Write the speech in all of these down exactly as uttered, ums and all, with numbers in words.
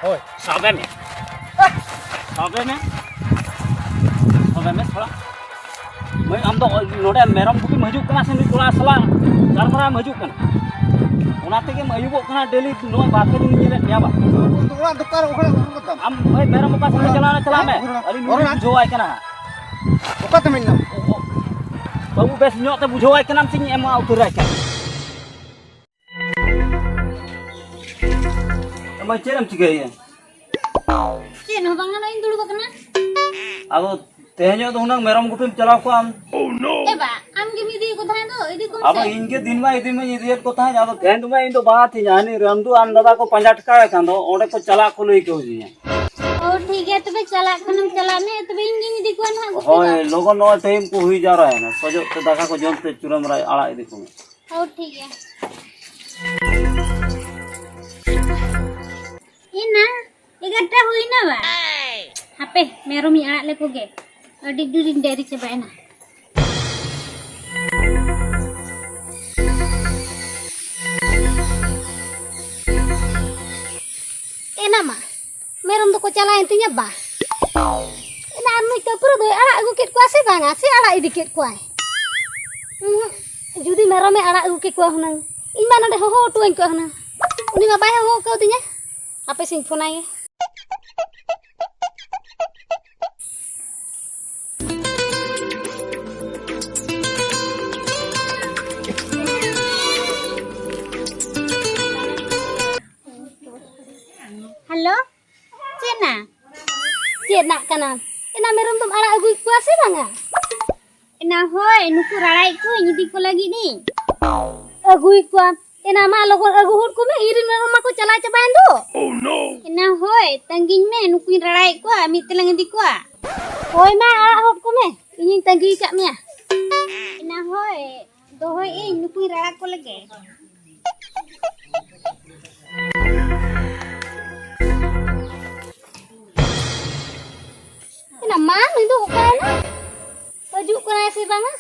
ᱦᱳᱭ᱾ ᱥᱟᱵᱮ ᱢᱮ᱾ ᱥᱟᱵᱮ ᱢᱮ᱾ ᱥᱟᱵᱮ ᱢᱮ ᱛᱷᱚᱲᱟ᱾ ᱢᱟᱹᱭ, ᱟᱢ ᱫᱚ ᱱᱚᱰᱮ ᱢᱮᱨᱚᱢ ᱜᱩᱯᱤᱢ ᱦᱤᱡᱩᱜ ᱠᱟᱱᱟ ᱥᱮ ᱱᱩᱭ ᱠᱚᱲᱟ ᱥᱟᱞᱟᱜ ᱜᱟᱞᱢᱟᱨᱟᱣ ᱮᱢ ᱦᱤᱡᱩᱜ ᱠᱟᱱᱟ? ᱚᱱᱟ ᱛᱮᱜᱮᱢ ᱟᱹᱭᱩᱵᱚᱜ ᱠᱟᱱᱟ ᱰᱮᱞᱤ, ᱱᱚᱜᱼᱚᱭ ᱵᱟᱨ ᱯᱮ ᱫᱤᱱ ᱧᱮᱞᱮᱫ ᱢᱮᱭᱟ ᱵᱟ᱾ ᱚᱲᱟᱜ ᱫᱚ ᱚᱠᱟᱨᱮ, ᱚᱠᱟᱨᱮ ᱚᱲᱟᱜ ᱛᱟᱢ? ᱟᱢ ᱢᱟᱹᱭ, ᱢᱮᱨᱚᱢ ᱚᱠᱟ ᱥᱮᱫ ᱪᱟᱞᱟᱣ ᱮᱱᱟ, ᱪᱟᱞᱟᱜ ᱢᱮ᱾ ᱦᱮᱸ? ᱟᱹᱞᱤᱧ ᱱᱩᱭ ᱞᱤᱧ ᱵᱩᱡᱷᱟᱹᱣᱟᱭ ᱠᱟᱱᱟ ᱦᱟᱸᱜ᱾ ᱚᱠᱟ ᱛᱮ ᱢᱮᱱᱟᱢ? ᱵᱟᱹᱵᱩ, ᱵᱮᱥ ᱧᱚᱜ ᱛᱮ ᱵᱩᱡᱷᱟᱹᱣᱟᱭ ᱠᱟᱱᱟᱢ ᱥᱮᱧ ᱮᱢᱟ ᱩᱛᱟᱹᱨᱟᱭ ᱠᱟᱱᱟ᱾ ᱟᱢ ᱪᱮᱫ ᱮᱢ ᱪᱤᱠᱟᱹᱭᱮᱫᱼᱟ? ᱪᱮᱫ ᱦᱚᱸ ᱵᱟᱝᱟ, ᱱᱚᱜᱼᱚᱭ ᱤᱧ ᱫᱩᱲᱩᱵ ᱟᱠᱟᱱᱟ᱾ ᱟᱫᱚ ᱛᱮᱦᱮᱧᱚᱜ ᱫᱚ ᱦᱩᱱᱟᱹᱝ ᱢᱮᱨᱚᱢ ᱜᱩᱯᱤᱢ ᱪᱟᱞᱟᱣ ᱠᱚᱜᱼᱟ ᱟᱢ᱾ ᱮ ᱵᱟ, ᱟᱢ ᱜᱮᱢ ᱤᱫᱤᱭᱮᱫ ᱠᱚ ᱛᱟᱦᱮᱸ ᱫᱚ, ᱤᱫᱤ ᱠᱚᱢ ᱟᱫᱚ ᱥᱮ᱾ ᱤᱧ ᱜᱮ ᱫᱤᱱ ᱢᱟ ᱤᱫᱤ ᱢᱟᱧ ᱤᱫᱤᱭᱮᱫ ᱠᱚ ᱛᱟᱦᱮᱸᱫ, ᱟᱫᱚ ᱛᱮᱦᱮᱧ ᱫᱚ ᱢᱟ ᱤᱧ ᱫᱚ ᱵᱟᱝ ᱛᱤᱧᱟ, ᱦᱟᱹᱱᱤ ᱨᱟᱢᱫᱩ ᱟᱨ ᱫᱟᱫᱟ ᱠᱚ ᱯᱟᱸᱡᱟ ᱴᱷᱮᱠᱟᱣᱮ ᱠᱟᱱ ᱫᱚ, ᱚᱸᱰᱮ ᱠᱚ ᱪᱟᱞᱟᱜ ᱠᱚ ᱞᱟᱹᱭ ᱠᱟᱹᱣᱫᱤᱧᱟ᱾ ᱚ, ᱴᱷᱤᱠ ᱜᱮᱭᱟ, ᱛᱚᱵᱮ ᱪᱟᱞᱟᱜ ᱠᱷᱟᱱᱮᱢ ᱪᱟᱞᱟᱜ ᱢᱮ, ᱛᱚᱵᱮ ᱤᱧ ᱜᱤᱧ ᱤᱫᱤ ᱠᱚᱣᱟ ᱱᱟᱦᱟᱜ ᱜᱩᱯᱤ ᱫᱚ᱾ ᱦᱳᱭ, ᱞᱚᱜᱚᱱ ᱱᱚᱜᱼᱚᱭ ᱴᱟᱭᱤᱢ ᱠᱚ ᱦᱩᱭ ᱡᱟᱣᱨᱟᱭᱮᱱᱟ, ᱥᱚᱡᱚᱜ ᱛᱮ ᱫᱟᱠᱟ ᱠᱚ ᱡᱚᱢ ᱛᱮ ᱪᱩᱨᱟᱹᱢ ᱨᱮ ᱟᱲᱟᱜ ᱤᱫᱤ ᱠᱚᱢᱮ᱾ ᱦᱳᱭ, ᱴᱷᱤᱠ ᱜᱮᱭᱟ᱾ ᱮᱱᱟ, ᱮᱜᱟᱨᱚᱴᱟ ᱦᱩᱭᱱᱟ ᱵᱟ? ᱦᱟᱯᱮ, ᱢᱮᱨᱚᱢᱤᱧ ᱟᱲᱟᱜ ᱞᱮᱠᱚ ᱜᱮ᱾ ᱟᱹᱰᱤ ᱰᱷᱮᱨᱤᱧ ᱰᱮᱨᱤ ᱪᱟᱵᱟᱭᱮᱱᱟ᱾ ᱮᱱᱟ ᱢᱟ, ᱢᱮᱨᱚᱢ ᱫᱚᱠᱚ ᱪᱟᱞᱟᱣᱮᱱ ᱛᱤᱧᱟ ᱵᱟ᱾ ᱮᱱᱟ ᱟᱨ ᱱᱩᱭ ᱛᱟᱹᱯᱨᱟᱹ ᱫᱚᱭ ᱟᱲᱟᱜ ᱟᱹᱜᱩ ᱠᱮᱫ ᱠᱚᱣᱟ ᱥᱮ ᱵᱟᱝᱟ, ᱥᱮ ᱟᱲᱟᱜ ᱤᱫᱤ ᱠᱮᱫ ᱠᱚᱣᱟᱭ? ᱩᱸᱦᱩᱸ, ᱡᱩᱫᱤ ᱢᱮᱨᱚᱢᱮ ᱟᱲᱟᱜ ᱟᱹᱜᱩ ᱠᱮᱫ ᱠᱚᱣᱟ ᱦᱩᱱᱟᱹᱝ, ᱤᱧ ᱢᱟ ᱱᱚᱰᱮ ᱦᱚᱦᱚ ᱦᱚᱴᱚᱣᱟᱹᱧ ᱠᱚᱣᱟ ᱦᱩᱱᱟᱹᱝ᱾ ᱩᱱᱤ ᱢᱟ ᱵᱟᱭ ᱦᱚᱦᱚ ᱠᱟᱣᱫᱤᱧᱟ᱾ ᱦᱟᱯᱮ ᱥᱮᱧ ᱯᱷᱳᱱᱟᱭ ᱜᱮ᱾ ᱦᱮᱞᱳ, ᱪᱮᱫ ᱱᱟ? ᱪᱮᱫ ᱱᱟᱜ ᱠᱟᱱᱟ? ᱮᱱᱟ ᱢᱮᱨᱚᱢ ᱫᱚᱢ ᱟᱲᱟᱜ ᱟᱹᱜᱩᱭᱮᱫ ᱠᱚᱣᱟ ᱥᱮ ᱵᱟᱝᱟ? ᱮᱱᱟ ᱦᱳᱭ, ᱱᱩᱠᱩ ᱨᱟᱲᱟᱭᱮᱫ ᱠᱚᱣᱟᱹᱧ, ᱤᱫᱤ ᱠᱚ ᱞᱟᱹᱜᱤᱫ ᱤᱧ᱾ ᱟᱹᱜᱩᱭᱮᱫ ᱠᱚᱣᱟ? ᱮᱱᱟ ᱢᱟ ᱞᱚᱜᱚᱱ ᱟᱹᱜᱩ ᱦᱚᱫ ᱠᱚᱢᱮ, ᱤᱧ ᱨᱮᱱ ᱢᱮᱨᱚᱢ ᱢᱟᱠᱚ ᱪᱟᱞᱟᱣ ᱪᱟᱵᱟᱭᱮᱱ ᱫᱚ᱾ ᱮᱱᱟ ᱦᱳᱭ, ᱛᱟᱺᱜᱤᱧ ᱢᱮ, ᱱᱩᱠᱩᱧ ᱨᱟᱲᱟᱭᱮᱫ ᱠᱚᱣᱟ, ᱢᱤᱫ ᱛᱮᱞᱟᱝ ᱤᱫᱤ ᱠᱚᱣᱟ᱾ ᱦᱳᱭ ᱢᱟ, ᱟᱲᱟᱜ ᱦᱚᱫ ᱠᱚᱢᱮ, ᱤᱧᱤᱧ ᱛᱟᱺᱜᱤ ᱟᱠᱟᱫ ᱢᱮᱭᱟ᱾ ᱮᱱᱟ ᱦᱳᱭ, ᱫᱚᱦᱚᱭᱮᱫ ᱟᱹᱧ, ᱱᱩᱠᱩᱧ ᱨᱟᱲᱟ ᱠᱚ ᱞᱮᱜᱮ᱾ ᱮᱱᱟ ᱢᱟ, ᱱᱩᱭ ᱫᱚ ᱚᱠᱟᱭᱮᱱᱟ? ᱦᱤᱡᱩᱜ ᱠᱟᱱᱟᱭ ᱥᱮ ᱵᱟᱝᱟ?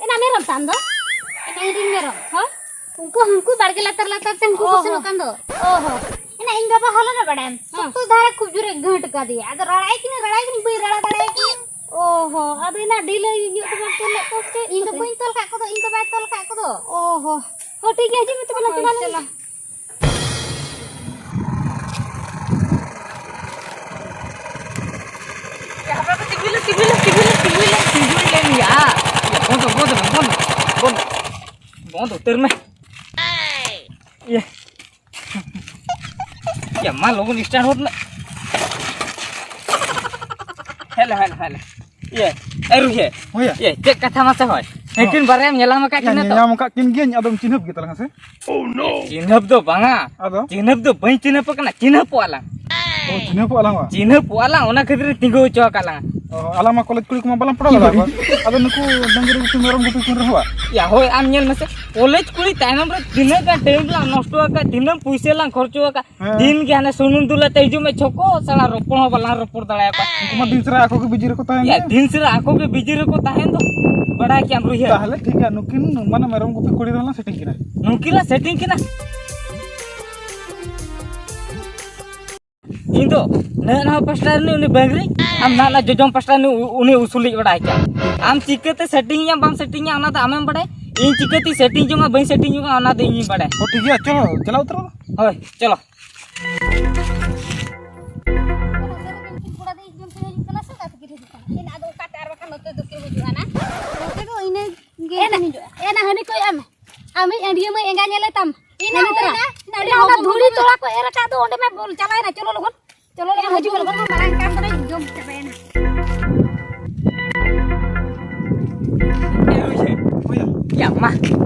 ᱮᱱᱟ ᱢᱮᱨᱚᱢ ᱛᱟᱢ ᱫᱚ? ᱮᱱᱟ ᱤᱧ ᱨᱮᱱ ᱢᱮᱨᱚᱢ, ᱦᱳᱭ? ᱩᱱᱠᱩ ᱦᱟᱹᱱᱠᱩ ᱵᱟᱲᱜᱮ ᱞᱟᱛᱟᱨ ᱞᱟᱛᱟᱨ ᱛᱮ ᱩᱱᱠᱩ ᱠᱚ ᱚ ᱥᱮᱱᱚᱜ ᱦᱚᱸ᱾ ᱠᱟᱱ ᱫᱚ᱾ ᱚ ᱦᱚᱸ᱾ ᱮᱱᱟ ᱤᱧ ᱵᱟᱵᱟ ᱦᱚᱞᱟ ᱨᱮ ᱵᱟᱲᱟᱭᱟᱢ᱾ ᱦᱮᱸ᱾ ᱥᱚᱠᱛᱚ ᱫᱷᱟᱨᱟ ᱠᱷᱩᱵ ᱡᱳᱨᱮ ᱜᱟᱹᱴ ᱠᱟᱫᱮᱭᱟ᱾ ᱟᱫᱚ ᱨᱟᱲᱟᱭ ᱠᱤᱱᱟᱹ, ᱨᱟᱲᱟᱭ ᱠᱤᱱᱟᱹ, ᱵᱟᱹᱧ ᱨᱟᱲᱟ ᱫᱟᱲᱮᱭᱟᱭ ᱠᱟᱱᱟ᱾ ᱚ ᱦᱚᱸ᱾ ᱟᱫᱚ ᱮᱱᱟ ᱰᱷᱤᱞᱟᱹ ᱧᱚᱜ ᱫᱚ ᱵᱟᱢ ᱛᱚᱞ ᱞᱮᱫ ᱠᱚ ᱪᱮᱫ ᱤᱧ ᱫᱚ ᱠᱚᱛᱮ? ᱵᱟᱹᱧ ᱛᱚᱞ ᱠᱟᱜ ᱠᱚᱫᱚ, ᱤᱧ ᱵᱟᱵᱟᱭ ᱛᱚᱞ ᱠᱟᱜ ᱠᱚᱫᱚ᱾ ᱚ ᱦᱚᱸ᱾ ᱦᱚᱸ, ᱴᱷᱤᱠ ᱜᱮᱭᱟ, ᱦᱤᱡᱩᱜ ᱢᱮ ᱛᱚᱵᱮ, ᱦᱳᱭ, ᱪᱟᱞᱟᱜ ᱞᱮ᱾ ᱪᱟᱞᱟᱜ᱾ ᱮ, ᱦᱟᱯᱮ, ᱦᱟᱯᱮ, ᱛᱤᱸᱜᱩᱭ ᱞᱮ, ᱛᱤᱸᱜᱩᱭ ᱞᱮ, ᱛᱤᱸᱜᱩᱭ ᱞᱮ, ᱛᱤᱸᱜᱩᱭ ᱞᱮ, ᱛᱤᱸᱜᱩᱭ ᱞᱮ, ᱭᱟ᱾ ᱭᱟ, ᱵᱚᱱᱫᱚ, ᱵᱚᱱᱫᱚ, ᱵᱚᱱᱫᱚ, ᱵᱚᱱᱫᱚ, ᱵᱚᱱᱫᱚ ᱩᱛᱟᱹᱨ ᱢᱮ᱾ ᱤᱭᱟᱹ᱾ ᱭᱟ, ᱢᱟ, ᱞᱚᱜᱚᱱ start ᱦᱚᱫ ᱢᱮ᱾ ᱦᱮᱞᱮ, ᱦᱮᱞᱮ, ᱦᱮᱞᱮ᱾ ᱤᱭᱟᱹ, ᱮ, ᱨᱩᱦᱤ᱾ ᱦᱳᱭ ᱭᱟ᱾ ᱤᱭᱟᱹ, ᱪᱮᱫ ᱠᱟᱛᱷᱟ ᱢᱟᱥᱮ ᱦᱚᱭ? ᱦᱚᱸ᱾ ᱩᱱᱠᱤᱱ ᱵᱟᱨᱭᱟᱢ ᱧᱮᱞᱟᱢ ᱟᱠᱟᱫ ᱭᱟ, ᱠᱤᱱᱟ ᱛᱚ? ᱧᱮᱞᱧᱟᱢ ᱟᱠᱟᱫ ᱠᱤᱱ ᱜᱤᱭᱟᱹᱧ, ᱟᱫᱚᱢ ᱪᱤᱱᱦᱟᱹᱯ ᱜᱮ ᱛᱟᱞᱟᱝᱟ ᱥᱮ? ᱪᱤᱱᱦᱟᱹᱯ ᱫᱚ ᱵᱟᱝᱟ᱾ ᱟᱫᱚ? ᱪᱤᱱᱦᱟᱹᱯ ᱫᱚ ᱵᱟᱹᱧ ᱪᱤᱱᱦᱟᱹᱯ ᱟᱠᱟᱱᱟ, ᱪᱤᱱᱦᱟᱹᱯᱚᱜᱼᱟ ᱞᱟᱝ᱾ ᱚ, ᱪᱤᱱᱦᱟᱹᱯᱚᱜᱼᱟ ᱞᱟᱝ ᱵᱟ? ᱪᱤᱱᱦᱟᱹᱯᱚᱜᱼᱟ ᱞᱟᱝ, ᱚᱱᱟ ᱠᱷᱟᱹᱛᱤᱨ ᱛᱤᱸᱜᱩ ᱦᱚᱪᱚ ᱟᱠᱟᱫ ᱞᱟᱝᱟ᱾ ᱚ, ᱟᱞᱟᱝ ᱢᱟ ᱠᱚᱞᱮᱡᱽ ᱠᱩᱲᱤ ᱠᱚᱢᱟ ᱵᱟᱞᱟᱝ ᱯᱟᱲᱦᱟᱣ ᱫᱟᱲᱮᱭᱟᱠᱚᱣᱟ᱾ ᱟᱫᱚ ᱱᱩᱠᱩ ᱰᱟᱹᱝᱨᱤ ᱜᱩᱯᱤ ᱢᱮᱨᱚᱢ ᱜᱩᱯᱤ ᱠᱚ ᱨᱮᱦᱚᱸ ᱵᱟ? ᱭᱟ, ᱦᱳᱭ, ᱟᱢ ᱧᱮᱞ ᱢᱮᱥᱮ, ᱠᱚᱞᱮᱡᱽ ᱠᱩᱲᱤ ᱛᱟᱭᱱᱚᱢ ᱨᱮ ᱛᱤᱱᱟᱹᱜ ᱜᱟᱱ time ᱞᱟᱝ ᱱᱚᱥᱴᱚ ᱟᱠᱟᱫ, ᱛᱤᱱᱟᱹᱜ ᱯᱩᱭᱥᱟᱹ ᱞᱟᱝ ᱠᱷᱚᱨᱪᱚ ᱟᱠᱟᱫ, ᱦᱮᱸ᱾ ᱫᱤᱱ ᱜᱮ ᱦᱟᱱᱮ ᱥᱩᱱᱩᱢ ᱫᱩᱞ ᱟᱛᱮ ᱦᱤᱡᱩᱜ ᱢᱮ ᱪᱷᱚᱠᱚ, ᱥᱟᱞᱟ ᱨᱚᱯᱚᱲ ᱦᱚᱸ ᱵᱟᱞᱟᱝ ᱨᱚᱯᱚᱲ ᱫᱟᱲᱮᱭᱟᱠᱚᱣᱟ᱾ ᱩᱱᱠᱩ ᱢᱟ ᱫᱤᱱ ᱥᱟᱨᱟ ᱟᱠᱚ ᱜᱮ ᱵᱤᱡᱤ ᱨᱮᱠᱚ ᱛᱟᱦᱮᱱ ᱭᱟ, ᱜᱮᱭᱟ᱾ ᱫᱤᱱ ᱥᱟᱨᱟ ᱟᱠᱚ ᱜᱮ ᱵᱤᱡᱤ ᱨᱮᱠᱚ ᱛᱟᱦᱮᱱ ᱫᱚ, ᱵᱟᱲᱟᱭ ᱠᱮᱜᱼᱟᱢ ᱨᱩᱭᱦᱟᱹ᱾ ᱛᱟᱦᱚᱞᱮ ᱴᱷᱤᱠ ᱜᱮᱭᱟ, ᱱᱩᱠᱤᱱ ᱢᱟᱱᱮ ᱢᱮᱨᱚᱢ ᱜᱩᱯᱤ ᱠᱩᱲᱤ ᱫᱚ ᱞᱟᱝ setting ᱠᱤᱱᱟ᱾ ᱱᱩᱠᱤᱱ ᱞᱟᱝ setting ᱠᱤᱱᱟ᱾ ᱤᱧ ᱫᱚ ᱱᱟᱹᱜ ᱱᱟᱣᱟ ᱯᱟᱥᱴᱟ ᱨᱤᱱᱤᱡ ᱩᱱᱤ ᱵᱟᱝᱨᱤ, ᱟᱢ ᱱᱟᱜ ᱱᱟ ᱡᱚᱡᱚᱢ ᱯᱟᱥᱴᱟ ᱨᱤᱱᱤᱡ ᱩ-, ᱩᱱᱤ ᱩᱥᱩᱞᱤᱡ ᱵᱟᱲᱟᱭ ᱠᱮᱜᱼᱟ᱾ ᱟᱢ ᱪᱤᱠᱟᱹᱛᱮ setting ᱮᱭᱟᱢ ᱵᱟᱢ setting ᱮᱭᱟ ᱚᱱᱟ ᱫᱚ ᱟᱢᱮᱢ ᱵᱟᱲᱟᱭ᱾ ᱤᱧ ᱪᱤᱠᱟᱹᱛᱮ setting ᱡᱚᱝᱟ ᱵᱟᱹᱧ setting ᱡᱚᱝᱟ ᱚᱱᱟ ᱫᱚ ᱤᱧᱤᱧ ᱵᱟᱲᱟᱭ᱾ ᱚ, ᱴᱷᱤᱠ ᱜᱮᱭᱟ, ᱪᱚᱞᱚ, ᱪᱟᱞᱟᱣ ᱩᱛᱟᱹᱨᱚᱜ ᱢᱮ᱾ ᱦᱳᱭ, ᱪᱚᱞᱚ᱾ ᱠᱚᱲᱟ ᱫᱚ ᱤᱧ ᱴᱷᱮᱱ ᱦᱤᱡᱩᱜ ᱠᱟᱱᱟ ᱥᱮ ᱚᱠᱟ ᱛᱮᱠᱤᱱ ᱦᱤᱡᱩᱜ ᱠᱟᱱᱟ? ᱤᱧ ᱟᱫᱚ ᱚᱠᱟᱛᱮ ᱟᱨ ᱵᱟᱠᱷᱟᱱ ᱱᱚᱛᱮ ᱫᱚᱠᱤᱱ ᱦᱤᱡᱩᱜᱼᱟ ᱱᱟ? ᱱᱚᱛᱮ ᱫᱚ ᱤᱱᱟᱹ ᱜᱮ ᱮᱱᱟ, ᱠᱤᱱ ᱦᱤᱡᱩᱜᱼᱟ᱾ ᱮᱱᱟ ᱦᱟᱹᱱᱤ ᱠᱚᱭ ᱮᱢ᱾ ᱟᱢᱤᱡ ᱟᱹᱰᱤᱭᱟᱹ ᱢᱟᱹᱭ ᱮᱸᱜᱟ ᱧᱮᱞᱮ ᱛᱟᱢ᱾ ᱤᱱᱟᱹ ᱦᱟᱹᱱᱤ ᱛᱚᱨᱟ᱾ ᱦᱩᱭᱱᱟ, ᱤᱱᱟᱹ ᱤᱱᱟᱹ ᱚᱱᱟ ᱦᱚᱯᱚᱱ ᱫᱷᱩᱲᱤ ᱦᱚᱯᱚᱱ ᱛᱚᱲᱟ ᱠᱚ ᱮᱨ ᱟᱠᱟᱫ ᱫᱚ ᱚᱸᱰᱮ ᱢᱟ ᱵᱚᱞ ᱪᱟᱞᱟᱣᱮᱱᱟ᱾ ᱪᱚᱞᱚ ᱞᱚᱜᱚᱱ᱾ ᱪᱚᱞᱚ ᱞᱚᱜᱚᱱ ᱦᱤᱡᱩᱜ ᱢᱮ ᱞᱚᱜᱚᱱ, ᱢᱟᱨᱟᱝ ᱠᱟᱱ ᱛᱟᱞᱮ ᱡᱚᱢ ᱪᱟᱵᱟᱭᱮᱱᱟ᱾ ᱮ ᱦᱩᱭ ᱥᱮ᱾ ᱦᱳᱭ᱾ ᱭᱟ ᱢᱟ᱾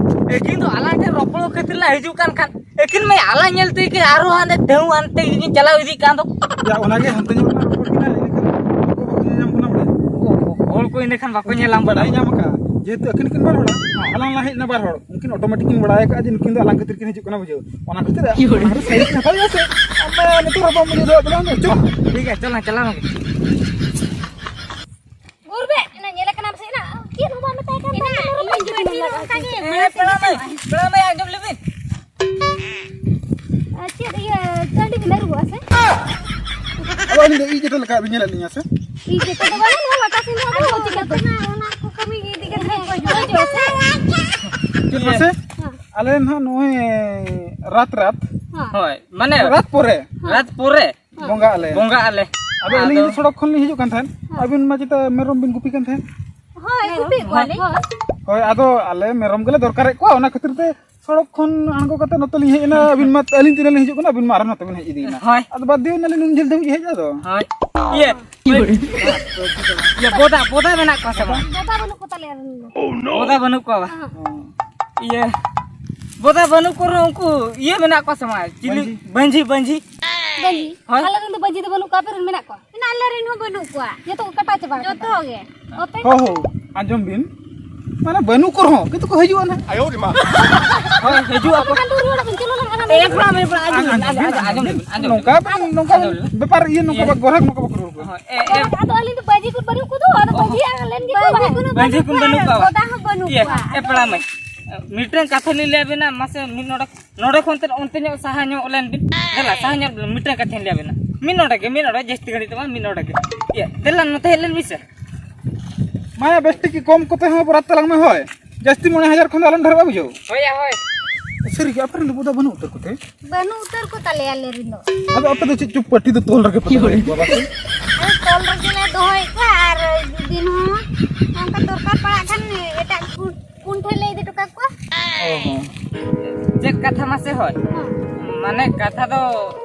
ᱟᱹᱠᱤᱱ ᱫᱚ ᱟᱞᱟᱝ ᱴᱷᱮᱱ ᱨᱚᱯᱚᱲ ᱠᱷᱟᱹᱛᱤᱨ ᱞᱟᱝ ᱦᱤᱡᱩᱜ ᱠᱟᱱ ᱠᱷᱟᱱ ᱟᱹᱠᱤᱱ ᱢᱟ ᱟᱞᱟᱝ ᱧᱮᱞ ᱛᱮᱜᱮ ᱟᱨᱦᱚᱸ ᱦᱟᱸᱰᱮ ᱫᱷᱟᱹᱣ ᱦᱟᱱᱛᱮ ᱜᱮᱠᱤᱱ ᱪᱟᱞᱟᱣ ᱤᱫᱤᱜ ᱠᱟᱱ ᱫᱚ᱾ ᱭᱟ, ᱚᱱᱟᱜᱮ ᱦᱟᱱᱛᱮ ᱧᱚᱜ ᱨᱮᱱᱟᱜ ᱨᱚᱯᱚᱲ ᱠᱤᱱᱟ, ᱤᱱᱟᱹᱠᱷᱟᱱ ᱦᱚᱲ ᱠᱚ ᱵᱟᱠᱚ ᱧᱮᱞᱧᱟᱢ ᱠᱟᱱᱟ ᱵᱚᱞᱮ᱾ ᱚ, ᱚ, ᱦᱚᱲ ᱠᱚ ᱤᱱᱟᱹᱠᱷᱟᱱ ᱵᱟᱠᱚ ᱧᱮᱞᱟᱢ ᱠᱟᱱᱟ᱾ ᱵᱟᱲᱟᱭ ᱧᱟᱢ ᱟᱠᱟᱫᱼᱟ, ᱡᱮᱦᱮᱛᱩ ᱟᱹᱠᱤᱱ ᱠᱤᱱ ᱵᱟᱨ ᱦᱚᱲᱟ, ᱦᱮᱸ᱾ ᱟᱞᱟᱝ ᱞᱟᱝ ᱦᱮᱡ ᱮᱱᱟ ᱵᱟᱨ ᱦᱚᱲ, ᱩᱱᱠᱤᱱ automatic ᱠᱤᱱ ᱵᱟᱲᱟᱭ ᱟᱠᱟᱫᱼᱟ ᱡᱮ ᱱᱩᱠᱤᱱ ᱫᱚ ᱟᱞᱟᱝ ᱠᱷᱟᱹᱛᱤᱨ ᱠᱤᱱ ᱦᱤᱡᱩᱜ ᱠᱟᱱᱟ, ᱵᱩᱡᱷᱟᱹᱣ᱾ ᱚᱱᱟ ᱠᱷᱟᱹᱛᱤᱨ ᱟᱢ ᱚᱱᱟ ᱨᱮ side ᱨᱮ ᱦᱟᱛᱟᱣ ᱦᱩᱭᱩᱜᱼᱟ ᱥᱮ? ᱟᱢ ᱢᱟ ᱱᱤᱛᱚᱜ ᱨᱮ ᱵᱟᱢ ᱵᱩᱡᱷᱟᱹᱣ ᱫᱟᱲᱮᱭᱟᱜ ᱠᱟᱱᱟ, ᱪᱚ᱾ ᱴᱷᱤᱠ ᱜᱮᱭᱟ, ᱪᱚᱞᱟᱝ, ᱪᱟᱞᱟᱣ ᱞᱮᱱ ᱜᱮ᱾ ᱜᱩᱨᱵᱮ, ᱮᱱᱟ ᱧᱮᱞᱮ ᱠᱟᱱᱟᱢ ᱥᱮ ᱮᱱᱟ? ᱪᱮᱫ ᱦᱚᱸ ᱵᱟᱢ ᱢᱮᱛᱟᱭ ᱠᱟᱱ ᱮᱱᱟ, ᱛᱟᱦᱮᱸ, ᱤᱧ ᱢᱮᱨᱚᱢ ᱢᱟ ᱤᱧ ᱤᱧ ᱜᱮ ᱚᱱᱠᱟ ᱜᱮ, ᱦᱮᱸ, ᱢᱟᱲᱟᱝ ᱯᱮᱲᱟ ᱥᱮᱫ ᱢᱟᱹᱭ᱾ ᱜᱮ᱾ ᱯᱮᱲᱟ ᱢᱟᱹᱭ, ᱟᱸᱡᱚᱢ ᱞᱮᱵᱤᱱ᱾ ᱟᱨ ᱪᱮᱫ ᱤᱭᱟᱹ ᱴᱟᱺᱰᱤ ᱵᱤᱱ ᱟᱹᱨᱩᱵᱚᱜᱼᱟ ᱥᱮ? ᱟᱫᱚ ᱟᱹᱞᱤᱧ ᱫᱚ ᱤᱡ ᱡᱚᱴᱟ ᱞᱮᱠᱟ ᱵᱤᱱ ᱧᱮᱞᱮᱫ ᱞᱤᱧᱟ ᱥᱮ? ᱤᱡ ᱡᱚᱴᱟ ᱫᱚ ᱵᱟᱝᱟ, ᱱᱚᱣᱟ ᱞᱟᱴᱟ ᱥᱮᱱ ᱫᱚ ᱟᱫᱚ ᱪᱤᱠᱟᱹ ᱛᱮ? ᱚᱱᱟ ᱠᱚ ᱠᱟᱹᱢᱤ ᱤᱫᱤ ᱠᱟᱛᱮ ᱠᱚ ᱦᱤᱡᱩᱜᱼᱟ ᱥᱮ? ᱪᱮᱫ ᱢᱟᱥᱮ? ᱦᱮᱸ᱾ ᱟᱞᱮ ᱱᱟᱦᱟᱜ ᱱᱚᱜᱼᱚᱭ ᱨᱟᱛ ᱨᱟᱛ᱾ ᱦᱮᱸ᱾ ᱦᱳᱭ, ᱢᱟᱱᱮ ᱨᱟᱛ ᱯᱚᱨᱮ᱾ ᱨᱟᱛ ᱯᱚᱨᱮ᱾ ᱵᱚᱸᱜᱟᱜ ᱟᱞᱮ᱾ ᱵᱚᱸᱜᱟᱜ ᱟᱞᱮ᱾ ᱟᱫᱚ ᱟᱹᱞᱤᱧ ᱟᱫᱚ ᱫᱚ ᱥᱚᱲᱚᱠ ᱠᱷᱚᱱ ᱞᱤᱧ ᱦᱤᱡᱩᱜ ᱠᱟᱱ ᱛᱟᱦᱮᱸᱫ᱾ ᱦᱮᱸ᱾ ᱟᱹᱵᱤᱱ ᱢᱟ ᱪᱮᱛᱟ ᱢᱮᱨᱚᱢ ᱵᱤᱱ ᱜᱩᱯᱤ ᱠᱟᱱ ᱛᱟᱦᱮᱸᱫ᱾ ᱦᱳᱭ, ᱜᱩᱯᱤ ᱠᱚᱣᱟᱞᱤᱧ᱾ ᱦᱳᱭ, ᱟᱫᱚ ᱟᱞᱮ ᱢᱮᱨᱚᱢ ᱜᱮᱞᱮ ᱫᱚᱨᱠᱟᱨᱮᱫ ᱠᱚᱣᱟ, ᱚᱱᱟ ᱠᱷᱟᱹᱛᱤᱨ ᱛᱮ ᱥᱚᱲᱚᱠ ᱠᱷᱚᱱ ᱟᱬᱜᱚ ᱠᱟᱛᱮ ᱱᱚᱛᱮ ᱞᱤᱧ ᱦᱮᱡ ᱮᱱᱟ᱾ ᱟᱹᱵᱤᱱ ᱢᱟ, ᱟᱹᱞᱤᱧ ᱛᱤᱱᱟᱹᱜ ᱞᱤᱧ ᱦᱤᱡᱩᱜ ᱠᱟᱱᱟ, ᱟᱹᱵᱤᱱ ᱢᱟ ᱟᱨᱦᱚᱸ ᱱᱚᱛᱮ ᱵᱤᱱ ᱦᱮᱡ ᱤᱫᱤᱭᱮᱱᱟ᱾ ᱦᱳᱭ᱾ ᱟᱫᱚ ᱵᱟᱫᱽᱫᱷᱚ ᱮᱱᱟᱞᱤᱧ ᱱᱩᱱ ᱡᱷᱟᱹᱞ ᱫᱷᱟᱹᱵᱤᱡ ᱦᱮᱡ ᱟᱫᱚ᱾ ᱦᱳᱭ᱾ ᱤᱭᱟᱹ᱾ ᱤᱭᱟᱹ, ᱵᱚᱫᱟ, ᱵᱚᱫᱟ ᱢᱮᱱᱟᱜ ᱠᱚᱣᱟ ᱥᱮ ᱵᱟᱝ? ᱵᱚᱫᱟ ᱵᱟᱹᱱᱩᱜ ᱠᱚ ᱛᱟᱞᱮᱭᱟ ᱟᱞᱮ ᱨᱮᱱ ᱫᱚ᱾ ᱵᱚᱫᱟ ᱵᱟᱹᱱᱩᱜ ᱠᱚᱣᱟ ᱵᱟᱝ? ᱦᱮᱸ᱾ ᱤᱭᱟᱹ, ᱵᱚᱫᱟ ᱵᱟᱹᱱᱩᱜ ᱠᱚ ᱨᱮᱦᱚᱸ ᱩᱱᱠᱩ ᱤᱭᱟᱹ ᱢᱮᱱᱟᱜ ᱠᱚᱣᱟ ᱥᱮ ᱵᱟᱝ? ᱪᱤᱞᱤ? ᱵᱟᱹᱧᱡᱤ᱾ ᱵᱟᱹᱧᱡᱤ, ᱵᱟᱹᱧᱡᱤ᱾ ᱵᱟᱹᱧᱡᱤ? ᱦᱳᱭ᱾ ᱟᱞᱮ ᱨᱮᱱ ᱫᱚ ᱵᱟᱹᱧᱡᱤ ᱫᱚ ᱵᱟᱹᱱᱩᱜ ᱠᱚᱣᱟ, ᱟᱯᱮ ᱨᱮᱱ ᱢᱮᱱᱟᱜ ᱠᱚᱣᱟ? ᱢᱮᱱᱟᱜ, ᱟᱞᱮ ᱨᱮᱱ ᱦᱚᱸ ᱵᱟᱹᱱᱩᱜ ᱠᱚᱣᱟ᱾ ᱡᱚᱛᱚ ᱠᱚ ᱠᱟᱴᱟ ᱪᱟᱵᱟ ᱟᱠᱟᱫᱟ᱾ ᱡᱚᱛᱚ ᱜᱮ᱾ ᱟᱯᱮ? ᱦᱳ, ᱦᱳ, ᱟᱸᱡᱚᱢ ᱵᱤᱱ᱾ ᱢᱟᱱᱮ ᱵᱟᱹᱱᱩᱜ ᱠᱚ ᱨᱮᱦᱚᱸ, ᱠᱤᱱᱛᱩ ᱠᱚ ᱦᱤᱡᱩᱜᱼᱟ ᱱᱟᱦᱟᱜ᱾ ᱦᱳᱭ, ᱦᱤᱡᱩᱜ ᱟᱠᱚ᱾ ᱵᱟᱠᱷᱟᱱ ᱫᱚ ᱨᱩᱣᱟᱹᱲ ᱟᱵᱚᱱ, ᱪᱚᱞᱚ ᱞᱟᱝ ᱟᱜᱟᱢ᱾ ᱮ, ᱯᱮᱲᱟ ᱢᱟᱹᱭ, ᱯᱮᱲᱟ, ᱟᱸᱡᱚᱢ ᱞᱮᱵᱤᱱ, ᱟᱸᱡᱚᱢ ᱞᱮᱵᱤᱱ, ᱟᱸᱡᱚᱢ ᱞᱮᱵᱤᱱ᱾ ᱱᱚᱝᱠᱟ ᱵᱟᱝ, ᱱᱚᱝᱠᱟ ᱟᱸᱡᱚᱢ ᱞᱮᱵᱤᱱ᱾ ᱵᱮᱯᱟᱨ ᱤᱭᱟᱹ ᱱᱚᱝᱠᱟ ᱤᱭᱟᱹ᱾ ᱵᱟ-, ᱜᱚᱨᱦᱟᱠ ᱱᱚᱝᱠᱟ ᱵᱟᱠᱚ ᱨᱚᱲ ᱠᱚᱣᱟ᱾ ᱦᱳᱭ, ᱮ, ᱮ᱾ ᱟᱫᱚ ᱟᱹᱞᱤᱧ ᱫᱚ ᱵᱟᱹᱡᱤ ᱠᱚ ᱵᱟᱹᱱᱩᱜ ᱠᱚᱫᱚ, ᱟᱫᱚ ᱵᱟᱹᱡᱤ ᱟᱨ ᱞᱮᱱ ᱜᱮᱠᱚ ᱵᱟᱹᱡᱤ ᱵᱟᱝ? ᱠᱚ ᱵᱟᱹᱱᱩᱜ ᱵᱟᱹᱡᱤ ᱠᱚ ᱠᱚᱣᱟ, ᱵᱟᱹᱱᱩᱜ ᱠᱚᱣᱟ᱾ ᱵᱚᱫᱟ ᱦᱚᱸ ᱵᱟᱹᱱᱩᱜ ᱤᱭᱟᱹ, ᱠᱚᱣᱟ᱾ ᱮ, ᱯᱮᱲᱟ ᱢᱟᱹᱭ, ᱢᱤᱫᱴᱟᱝ ᱠᱟᱛᱷᱟ ᱞᱤᱧ ᱞᱟᱹᱭ ᱟᱵᱤᱱᱟ, ᱢᱟᱥᱮ ᱢᱤᱫ ᱱᱚᱰᱮ, ᱱᱚᱰᱮ ᱠᱷᱚᱱ ᱛᱮ ᱚᱱᱛᱮ ᱧᱚᱜ ᱥᱟᱦᱟ ᱧᱚᱜ ᱞᱮᱱ ᱵᱤᱱ᱾ ᱫᱮᱞᱟ, ᱥᱟᱦᱟ ᱧᱚᱜ, ᱢᱤᱫᱴᱟᱝ ᱠᱟᱛᱷᱟᱧ ᱞᱟᱹᱭ ᱟᱵᱤᱱᱟ᱾ ᱢᱤᱫ ᱱᱚᱰᱮ ᱜᱮ, ᱢᱤᱫ ᱱᱚᱰᱮ, ᱡᱟᱹᱥᱛᱤ ᱜᱷᱟᱹᱲᱤᱡ ᱫᱚ ᱵᱟᱝ, ᱢᱤᱫ ᱱᱚᱰᱮ ᱜᱮ᱾ ᱤᱭᱟᱹ, ᱫᱮᱞᱟ ᱱᱚᱛᱮ ᱦᱮᱡ ᱞᱮᱱ ᱵᱤᱱ ᱥᱮ᱾ ᱢᱟᱭᱟ, ᱵᱮᱥ ᱴᱷᱤᱠ ᱜᱮ ᱠᱚᱢ ᱠᱚᱛᱮ ᱦᱚᱸ ᱵᱚᱨᱟᱫ ᱛᱟᱞᱟᱝ ᱢᱮ, ᱦᱳᱭ᱾ ᱡᱟᱹᱥᱛᱤ ᱢᱚᱬᱮ ᱦᱟᱡᱟᱨ ᱠᱷᱚᱱ ᱫᱚ ᱟᱞᱚᱢ ᱰᱷᱮᱨᱚᱜᱼᱟ, ᱵᱩᱡᱷᱟᱹᱣ? ᱦᱳᱭ, ᱦᱳᱭ᱾ ᱥᱟᱹᱨᱤ ᱜᱮ, ᱟᱯᱮ ᱨᱮᱱ ᱫᱚ ᱵᱚᱫᱟ ᱵᱟᱹᱱᱩᱜ ᱩᱛᱟᱹᱨ ᱠᱚᱛᱮ? ᱵᱟᱹᱱᱩᱜ ᱩᱛᱟᱹᱨ ᱠᱚ ᱛᱟᱞᱮᱭᱟ ᱟᱞᱮ ᱨᱮᱱ ᱫᱚ᱾ ᱟᱫᱚ ᱟᱯᱮ ᱫᱚ ᱪᱮᱫ ᱪᱚ ᱯᱟᱹᱴᱤ ᱫᱚ ᱛᱚᱞ ᱨᱮᱜᱮ ᱯᱮ ᱫᱚᱦᱚᱭᱮᱫ ᱠᱚᱣᱟ, ᱵᱟᱥᱮ? ᱟᱫᱚ ᱛᱚᱞ ᱨᱮᱜᱮ ᱞᱮ ᱫᱚᱦᱚᱭᱮᱫ ᱠᱚᱣᱟ, ᱟᱨ ᱫᱤᱱ ᱦᱚᱸ ᱚᱱᱠᱟ ᱫᱚᱨᱠᱟᱨ ᱯᱟᱲᱟᱜ ᱠᱷᱟᱱ ᱮᱴᱟᱜ ᱠᱚ ᱯᱩᱱ ᱴᱷᱮᱱ ᱞᱮ ᱤᱫᱤ ᱦᱚᱴᱚ ᱠᱟᱠᱚᱣᱟ᱾ ᱚ ᱦᱚᱸ᱾ ᱪᱮᱫ ᱠᱟᱛᱷᱟ ᱢᱟᱥᱮ ᱦᱳᱭ? ᱦᱮᱸ᱾ ᱢᱟᱱᱮ ᱠᱟᱛᱷᱟ ᱫᱚ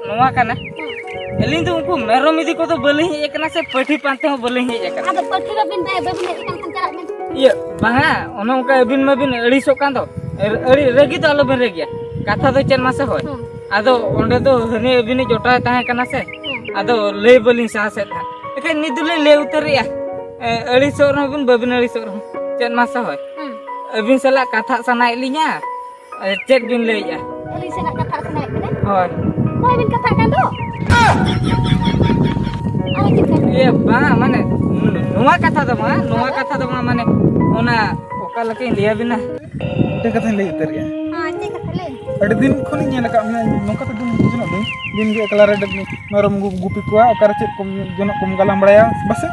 ᱱᱚᱣᱟ ᱠᱟᱱᱟ᱾ ᱦᱮᱸ᱾ ᱟᱹᱞᱤᱧ ᱫᱚ ᱩᱱᱠᱩ ᱢᱮᱨᱚᱢ ᱤᱫᱤ ᱠᱚᱫᱚ ᱵᱟᱹᱞᱤᱧ ᱦᱮᱡ ᱟᱠᱟᱱᱟ ᱥᱮ ᱯᱟᱹᱴᱷᱤ ᱯᱟᱱᱛᱮ ᱦᱚᱸ ᱵᱟᱹᱞᱤᱧ ᱦᱮᱡ ᱟᱠᱟᱱᱟ᱾ ᱟᱫᱚ ᱯᱟᱹᱴᱷᱤ ᱵᱟᱹᱵᱤᱱ ᱵᱟᱭ-, ᱵᱟᱹᱵᱤᱱ ᱦᱮᱡ ᱟᱠᱟᱱ ᱠᱷᱟᱱ ᱪᱟᱞᱟᱜ ᱵᱤᱱ᱾ ᱤᱭᱟᱹ, ᱵᱟᱝᱟ, ᱚᱱᱮ ᱚᱱᱠᱟ ᱟᱹᱵᱤᱱ ᱢᱟᱵᱤᱱ ᱟᱹᱲᱤᱥᱚᱜ ᱠᱟᱱ ᱫᱚ᱾ ᱟᱹᱲᱤ-, ᱨᱟᱹᱜᱤ ᱫᱚ ᱟᱞᱚᱵᱤᱱ ᱨᱟᱹᱜᱤᱭᱟ᱾ ᱠᱟᱛᱷᱟ ᱫᱚ ᱪᱮᱫ ᱢᱟᱥᱮ ᱦᱳᱭ? ᱦᱮᱸ᱾ ᱟᱫᱚ ᱚᱸᱰᱮ ᱫᱚ ᱦᱟᱹᱱᱤ ᱟᱹᱵᱤᱱᱤᱡ ᱡᱚᱴᱟᱣᱮ ᱛᱟᱦᱮᱸ ᱠᱟᱱᱟ ᱥᱮ᱾ ᱦᱮᱸ᱾ ᱟᱫᱚ ᱞᱟᱹᱭ ᱵᱟᱹᱞᱤᱧ ᱥᱟᱦᱥᱮᱫ ᱛᱟᱦᱮᱸᱫ᱾ ᱮᱱᱠᱷᱟᱱ ᱱᱤᱛ ᱫᱚᱞᱤᱧ ᱞᱟᱹᱭ ᱩᱛᱟᱹᱨᱮᱜᱼᱟ᱾ ᱮ, ᱟᱹᱲᱤᱥᱚᱜ ᱨᱮᱦᱚᱸ ᱵᱤᱱ, ᱵᱟᱹᱵᱤᱱ ᱟᱹᱲᱤᱥᱚᱜ ᱨᱮᱦᱚᱸ᱾ ᱪᱮᱫ ᱢᱟᱥᱮ ᱦᱳᱭ? ᱦᱮᱸ᱾ ᱟᱹᱵᱤᱱ ᱥᱟᱞᱟᱜ ᱠᱟᱛᱷᱟᱜ ᱥᱟᱱᱟᱭᱮᱫ ᱞᱤᱧᱟ᱾ ᱮ, ᱪᱮᱫ ᱵᱤᱱ ᱞᱟᱹᱭᱮᱫᱼᱟ? ᱟᱹᱞᱤᱧ ᱥᱟᱞᱟᱜ ᱠᱟᱛᱷᱟᱜ ᱥᱟᱱᱟᱭᱮᱫ ᱵᱤᱱᱟ? ᱦᱳᱭ᱾ ᱱᱚᱜᱼᱚᱭ ᱵᱤᱱ ᱠᱟᱛᱷᱟᱜ ᱠᱟᱱ ᱫᱚ᱾ ᱟᱨ ᱪᱮᱫ ᱠᱟᱱᱟ? ᱤᱭᱟᱹ, ᱵᱟᱝ, ᱢᱟᱱᱮ, ᱱᱚᱣᱟ ᱠᱟᱛᱷᱟ ᱫᱚ ᱵᱟᱝ, ᱱᱚᱣᱟ ᱠᱟᱛᱷᱟ ᱫᱚ ᱵᱟᱝ, ᱢᱟᱱᱮ, ᱚᱱᱟ ᱚᱠᱟ ᱞᱮᱠᱟᱧ ᱞᱟᱹᱭᱟᱵᱤᱱᱟ? ᱢᱤᱫᱴᱮᱱ ᱠᱟᱛᱷᱟᱧ ᱞᱟᱹᱭ ᱩᱛᱟᱹᱨᱮᱜᱼᱟ᱾ ᱦᱮᱸ, ᱪᱮᱫ ᱠᱟᱛᱷᱟ ᱞᱟᱹᱭ? ᱟᱹᱰᱤ ᱫᱤᱱ ᱠᱷᱚᱱᱤᱧ ᱧᱮᱞ ᱟᱠᱟᱫ ᱢᱮᱭᱟ, ᱱᱚᱝᱠᱟ ᱛᱮ ᱫᱩᱲᱩᱵ ᱡᱚᱱᱚᱜ ᱫᱚ ᱫᱤᱱ ᱜᱮ ᱮᱠᱞᱟ ᱨᱮ ᱢᱮᱨᱚᱢ ᱜᱩ- ᱜᱩᱯᱤ ᱠᱚᱣᱟ, ᱚᱠᱟᱨᱮ ᱪᱮᱫ ᱠᱚᱢ ᱡᱚᱱᱚᱜ ᱠᱚᱢ ᱜᱟᱞᱟᱝ ᱵᱟᱲᱟᱭᱟ ᱵᱟᱥᱮ?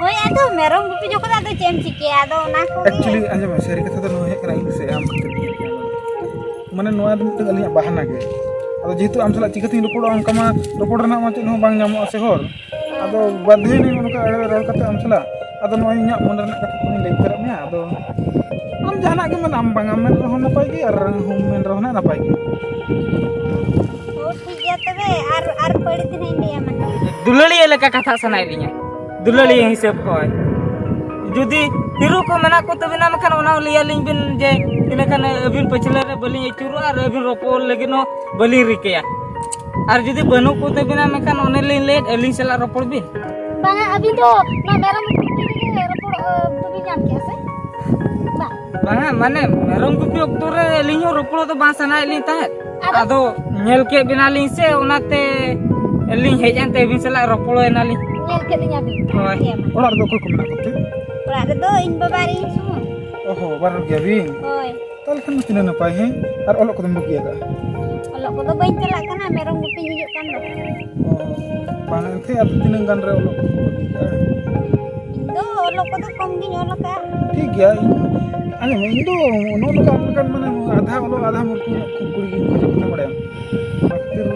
ᱦᱳᱭ, ᱟᱫᱚ ᱢᱮᱨᱚᱢ ᱜᱩᱯᱤ ᱡᱚᱠᱷᱚᱱ ᱟᱫᱚ ᱪᱮᱫ ᱮᱢ ᱪᱤᱠᱟᱹᱭᱟ, ᱟᱫᱚ ᱚᱱᱟ ᱠᱚᱜᱮ᱾ Actually, ᱟᱸᱡᱚᱢ ᱢᱮ, ᱥᱟᱹᱨᱤ ᱠᱟᱛᱷᱟ ᱫᱚ ᱱᱚᱣᱟ ᱦᱮᱡ ᱠᱟᱱᱟ, ᱤᱧ ᱥᱮ ᱟᱢ ᱠᱷᱟᱹᱛᱤᱨ ᱜᱮ᱾ ᱢᱟᱱᱮ, ᱱᱚᱣᱟ ᱫᱚ ᱢᱤᱫᱴᱟᱝ ᱟᱹᱞᱤᱧᱟᱜ ᱵᱟᱦᱟᱱᱟ ᱜᱮ᱾ ᱟᱫᱚ ᱡᱮᱦᱮᱛᱩ ᱟᱢ ᱥᱟᱞᱟᱜ ᱪᱤᱠᱟᱹᱛᱤᱧ ᱨᱚᱯᱚᱲᱚᱜᱼᱟ, ᱚᱱᱠᱟ ᱢᱟ ᱨᱚᱯᱚᱲ ᱨᱮᱱᱟᱜ ᱢᱟ ᱪᱮᱫ ᱦᱚᱸ ᱵᱟᱝ ᱧᱟᱢᱚᱜᱼᱟ ᱥᱮ ᱦᱚᱨ᱾ ᱟᱫᱚ ᱵᱟᱫᱽᱫᱷᱚᱭᱮᱱᱟᱹᱧ ᱚᱱᱠᱟ ᱮᱲᱮ ᱨᱚᱲ ᱠᱟᱛᱮ ᱟᱢ ᱥᱟᱞᱟᱜ᱾ ᱟᱫᱚ ᱱᱚᱜᱼᱚᱭ ᱤᱧᱟᱹᱜ ᱢᱚᱱᱮ ᱨᱮᱱᱟᱜ ᱠᱟᱛᱷᱟ ᱠᱚᱧ ᱞᱟᱹᱭ ᱩᱛᱟᱹᱨᱟᱫ ᱢᱮᱭᱟ᱾ ᱟᱫᱚ ᱟᱢ ᱡᱟᱦᱟᱱᱟᱜ ᱜᱮ ᱢᱮᱱ, ᱟᱢ ᱵᱟᱝ ᱮᱢ ᱢᱮᱱ ᱨᱮᱦᱚᱸ ᱱᱟᱯᱟᱭ ᱜᱮ, ᱟᱨ ᱦᱚᱸᱢ ᱢᱮᱱ ᱨᱮᱦᱚᱸ ᱱᱟᱜ ᱱᱟᱯᱟᱭ ᱜᱮ᱾ ᱚ, ᱴᱷᱤᱠ ᱜᱮᱭᱟ ᱛᱚᱵᱮ, ᱟᱨ, ᱟᱨ ᱯᱟᱹᱲᱤ ᱫᱤᱱ ᱤᱧ ᱞᱟᱹᱭ ᱟᱢᱟ᱾ ᱫᱩᱞᱟᱹᱲᱤᱭᱟᱹ ᱞᱮᱠᱟ ᱠᱟᱛᱷᱟ ᱥᱟᱱᱟᱭᱮᱫ ᱞᱤᱧᱟ, ᱫᱩᱞᱟᱹᱲᱤᱭᱟᱹ ᱦᱤᱥᱟᱹᱵ, ᱦᱳᱭ᱾ ᱡᱩᱫᱤ ᱦᱤᱨᱳ ᱠᱚ ᱢᱮᱱᱟᱜ ᱠᱚ ᱛᱟᱵᱤᱱᱟ, ᱢᱮᱱᱠᱷᱟᱱ ᱚᱱᱟ ᱦᱚᱸ ᱞᱟᱹᱭ ᱟᱹᱞᱤᱧ ᱵᱤᱱ, ᱡᱮ ᱤᱱᱟᱹᱠᱷᱟᱱ ᱟᱹᱵᱤᱱ ᱯᱟᱹᱪᱷᱞᱟᱹ ᱨᱮ ᱵᱟᱹᱞᱤᱧ ᱟᱹᱪᱩᱨᱚᱜᱼᱟ ᱟᱨ ᱟᱹᱵᱤᱱ ᱨᱚᱯᱚᱲ ᱞᱟᱹᱜᱤᱫ ᱦᱚᱸ ᱵᱟᱹᱞᱤᱧ ᱨᱤᱠᱟᱹᱭᱟ᱾ ᱟᱨ ᱡᱩᱫᱤ ᱵᱟᱹᱱᱩᱜ ᱠᱚ ᱛᱟᱹᱵᱤᱱᱟ, ᱢᱮᱱᱠᱷᱟᱱ ᱚᱱᱮ ᱞᱤᱧ ᱞᱟᱹᱭᱮᱫ, ᱟᱹᱞᱤᱧ ᱥᱟᱞᱟᱜ ᱨᱚᱯᱚᱲ ᱵᱤᱱ᱾ ᱵᱟᱝᱟ, ᱟᱹᱵᱤᱱ ᱫᱚ ᱱᱚᱣᱟ ᱢᱮᱨᱚᱢ ᱜᱩᱯᱤ ᱨᱮᱜᱮ ᱨᱚᱯᱚᱲ, ᱟᱹ, ᱫᱚᱵᱤᱱ ᱧᱟᱢ ᱠᱮᱜᱼᱟ ᱥᱮ? ᱵᱟᱝ᱾ ᱵᱟᱝᱟ, ᱢᱟᱱᱮ, ᱢᱮᱨᱚᱢ ᱜᱩᱯᱤ ᱚᱠᱛᱚ ᱨᱮ ᱟᱹᱞᱤᱧ ᱦᱚᱸ ᱨᱚᱯᱚᱲ ᱫᱚ ᱵᱟᱝ ᱥᱟᱱᱟᱭᱮᱫ ᱞᱤᱧ ᱛᱟᱦᱮᱸᱫ᱾ ᱟᱫᱚ? ᱟᱫᱚ ᱧᱮᱞ ᱠᱮᱫ ᱵᱤᱱᱟᱞᱤᱧ ᱥᱮ, ᱚᱱᱟᱛᱮ ᱞᱤᱧ ᱦᱮᱡ ᱮᱱᱛᱮ ᱟᱹᱵᱤᱱ ᱥᱟᱞᱟᱜ ᱨᱚᱯᱚᱲᱮᱱᱟᱞᱤᱧ᱾ ᱧᱮᱞ ᱠᱮᱫ ᱞᱤᱧᱟ ᱵᱤᱱ᱾ ᱦᱳᱭ᱾ ᱦᱮᱸ, ᱢᱟ᱾ ᱚᱲᱟᱜ ᱨᱮᱫᱚ ᱚᱠᱚᱭ ᱠᱚ ᱢᱮᱱᱟᱜ ᱠᱚᱛᱮ? ᱚᱲᱟᱜ ᱨᱮᱫᱚ ᱤᱧ ᱵᱟᱵᱟ ᱟᱨ ᱤᱧ ᱥᱩᱢᱩᱝ᱾ ᱚ ᱦᱚᱸ, ᱵᱟᱨ ᱦᱚᱲ ᱜᱮᱭᱟ ᱵᱤᱱ? ᱦᱳᱭ᱾ ᱛᱟᱦᱚᱞᱮ ᱠᱷᱟᱱ ᱫᱚ ᱛᱤᱱᱟᱹᱜ ᱱᱟᱯᱟᱭ, ᱦᱮᱸ? ᱟᱨ ᱚᱞᱚᱜ ᱠᱚᱫᱚᱢ ᱵᱟᱹᱜᱤ ᱟᱠᱟᱫᱼᱟ? ᱚᱞᱚᱜ ᱠᱚᱫᱚ ᱵᱟᱹᱧ ᱪᱟᱞᱟᱜ ᱠᱟᱱᱟ, ᱢᱮᱨᱚᱢ ᱜᱩᱯᱤᱧ ᱦᱩᱭᱩᱜ ᱠᱟᱱ ᱫᱚ᱾ ᱚ, ᱵᱟᱝ, ᱮᱱᱛᱮ ᱟᱫᱚ ᱛᱤᱱᱟᱹᱜ ᱜᱟᱱ ᱨᱮ ᱚᱞᱚᱜ ᱠᱚᱫᱚᱢ ᱵᱟᱹᱜᱤ ᱟᱠᱟᱫᱼᱟ? ᱤᱧ ᱫᱚ ᱚᱞᱚᱜ ᱠᱚᱫᱚ ᱠᱚᱢ ᱜᱤᱧ ᱚᱞ ᱟᱠᱟᱫᱼᱟ᱾ ᱴᱷᱤᱠ ᱜᱮᱭᱟ, ᱤᱧ, ᱟᱸᱡᱚᱢ ᱢᱮ, ᱤᱧ ᱫᱚ ᱱᱚᱜᱼᱚ ᱱᱚᱝᱠᱟ ᱟᱢ ᱞᱮᱠᱟᱱ, ᱢᱟᱱᱮ, ᱟᱫᱷᱟ ᱚᱞᱚᱜ ᱟᱫᱷᱟ ᱢᱩᱨᱠᱷᱩ ᱧᱚᱜ ᱠᱩᱲᱤ ᱜᱤᱧ ᱠᱷᱚᱡᱚᱜ ᱠᱟᱱᱟ, ᱵᱟᱲᱟᱭᱟᱢ᱾ ᱚᱱᱟ ᱠᱷᱟᱹᱛᱤᱨ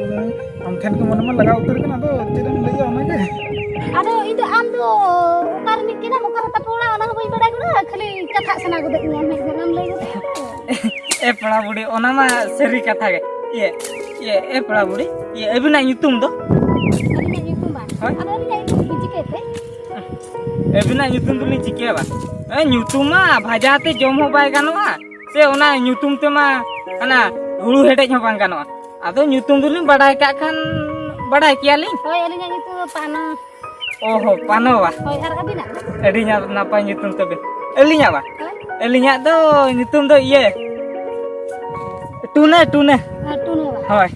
ᱟᱢ ᱴᱷᱮᱱ ᱜᱮ ᱢᱚᱱᱮ ᱢᱟ ᱞᱟᱜᱟᱣ ᱩᱛᱟᱹᱨ ᱠᱟᱱᱟ, ᱟᱫᱚ ᱪᱮᱫ ᱮᱢ ᱞᱟᱹᱭᱟ ᱚᱱᱟᱜᱮ᱾ ᱟᱫᱚ ᱤᱧ ᱫᱚ ᱟᱢ ᱫᱚ ᱚᱠᱟ ᱨᱤᱱᱤᱡ ᱠᱟᱱᱟᱢ, ᱚᱠᱟ ᱨᱮ ᱛᱟᱯᱮ ᱚᱲᱟᱜ, ᱚᱱᱟ ᱦᱚᱸ ᱵᱟᱹᱧ ᱵᱟᱲᱟᱭ ᱜᱚᱫᱟ, ᱠᱷᱟᱹᱞᱤ ᱠᱟᱛᱷᱟ ᱥᱟᱱᱟ ᱜᱚᱫᱮᱫ ᱢᱮᱭᱟ, ᱢᱤᱫ ᱜᱷᱟᱹᱲᱤᱡ ᱮᱢ ᱞᱟᱹᱭ ᱜᱚᱫᱮᱫᱼᱟ ᱛᱚ᱾ ᱮ ᱯᱮᱲᱟ ᱵᱩᱰᱷᱤ, ᱚᱱᱟ ᱢᱟ ᱥᱟᱹᱨᱤ ᱠᱟᱛᱷᱟ ᱜᱮ᱾ ᱤᱭᱟᱹ, ᱤᱭᱟᱹ, ᱮ ᱯᱮᱲᱟ ᱵᱩᱰᱷᱤ, ᱤᱭᱟᱹ, ᱟᱹᱵᱤᱱᱟᱜ ᱧᱩᱛᱩᱢ ᱫᱚ? ᱟᱹᱞᱤᱧᱟᱜ ᱧᱩᱛᱩᱢ ᱵᱟᱝ? ᱦᱳᱭ᱾ ᱟᱫᱚ ᱟᱹᱞᱤᱧᱟᱜ ᱧᱩᱛᱩᱢ ᱵᱤᱱ ᱪᱤᱠᱟᱹᱭ ᱛᱮ? ᱟᱹᱵᱤᱱᱟᱜ ᱧᱩᱛᱩᱢ ᱫᱚᱞᱤᱧ ᱪᱤᱠᱟᱹᱭᱟ ᱵᱟᱝ? ᱮ, ᱧᱩᱛᱩᱢ ᱢᱟ ᱵᱷᱟᱡᱟ ᱛᱮ ᱡᱚᱢ ᱦᱚᱸ ᱵᱟᱭ ᱜᱟᱱᱚᱜᱼᱟ, ᱥᱮ ᱚᱱᱟ ᱧᱩᱛᱩᱢ ᱛᱮᱢᱟ ᱦᱟᱱᱟ ᱦᱩᱲᱩ ᱦᱮᱰᱮᱡ ᱦᱚᱸ ᱵᱟᱝ ᱜᱟᱱᱚᱜᱼᱟ᱾ ᱟᱫᱚ ᱧᱩᱛᱩᱢ ᱫᱚᱞᱤᱧ ᱵᱟᱰᱟᱭ ᱠᱟᱜ ᱠᱷᱟᱱ ᱵᱟᱰᱟᱭ ᱠᱮᱭᱟᱞᱤᱧ᱾ ᱦᱳᱭ, ᱟᱹᱞᱤᱧᱟᱜ ᱧᱩᱛᱩᱢ ᱫᱚ ᱯᱟᱱᱚ᱾ ᱚ ᱦᱚᱸ, ᱯᱟᱱᱚ ᱵᱟ᱾ ᱦᱳᱭ, ᱟᱨ ᱟᱹᱵᱤᱱᱟᱜ ᱫᱚ? ᱟᱹᱰᱤ ᱧᱟ-, ᱱᱟᱯᱟᱭ ᱧᱩᱛᱩᱢ ᱛᱟᱵᱤᱱ᱾ ᱟᱹᱞᱤᱧᱟᱜ ᱵᱟ? ᱦᱳᱭ᱾ ᱟᱹᱞᱤᱧᱟᱜ ᱫᱚ ᱧᱩᱛᱩᱢ ᱫᱚ ᱤᱭᱟᱹ, ᱴᱩᱱᱟᱹ, ᱴᱩᱱᱟᱹ᱾ ᱦᱮᱸ, ᱴᱩᱱᱟᱹ ᱵᱟ᱾ ᱦᱳᱭ᱾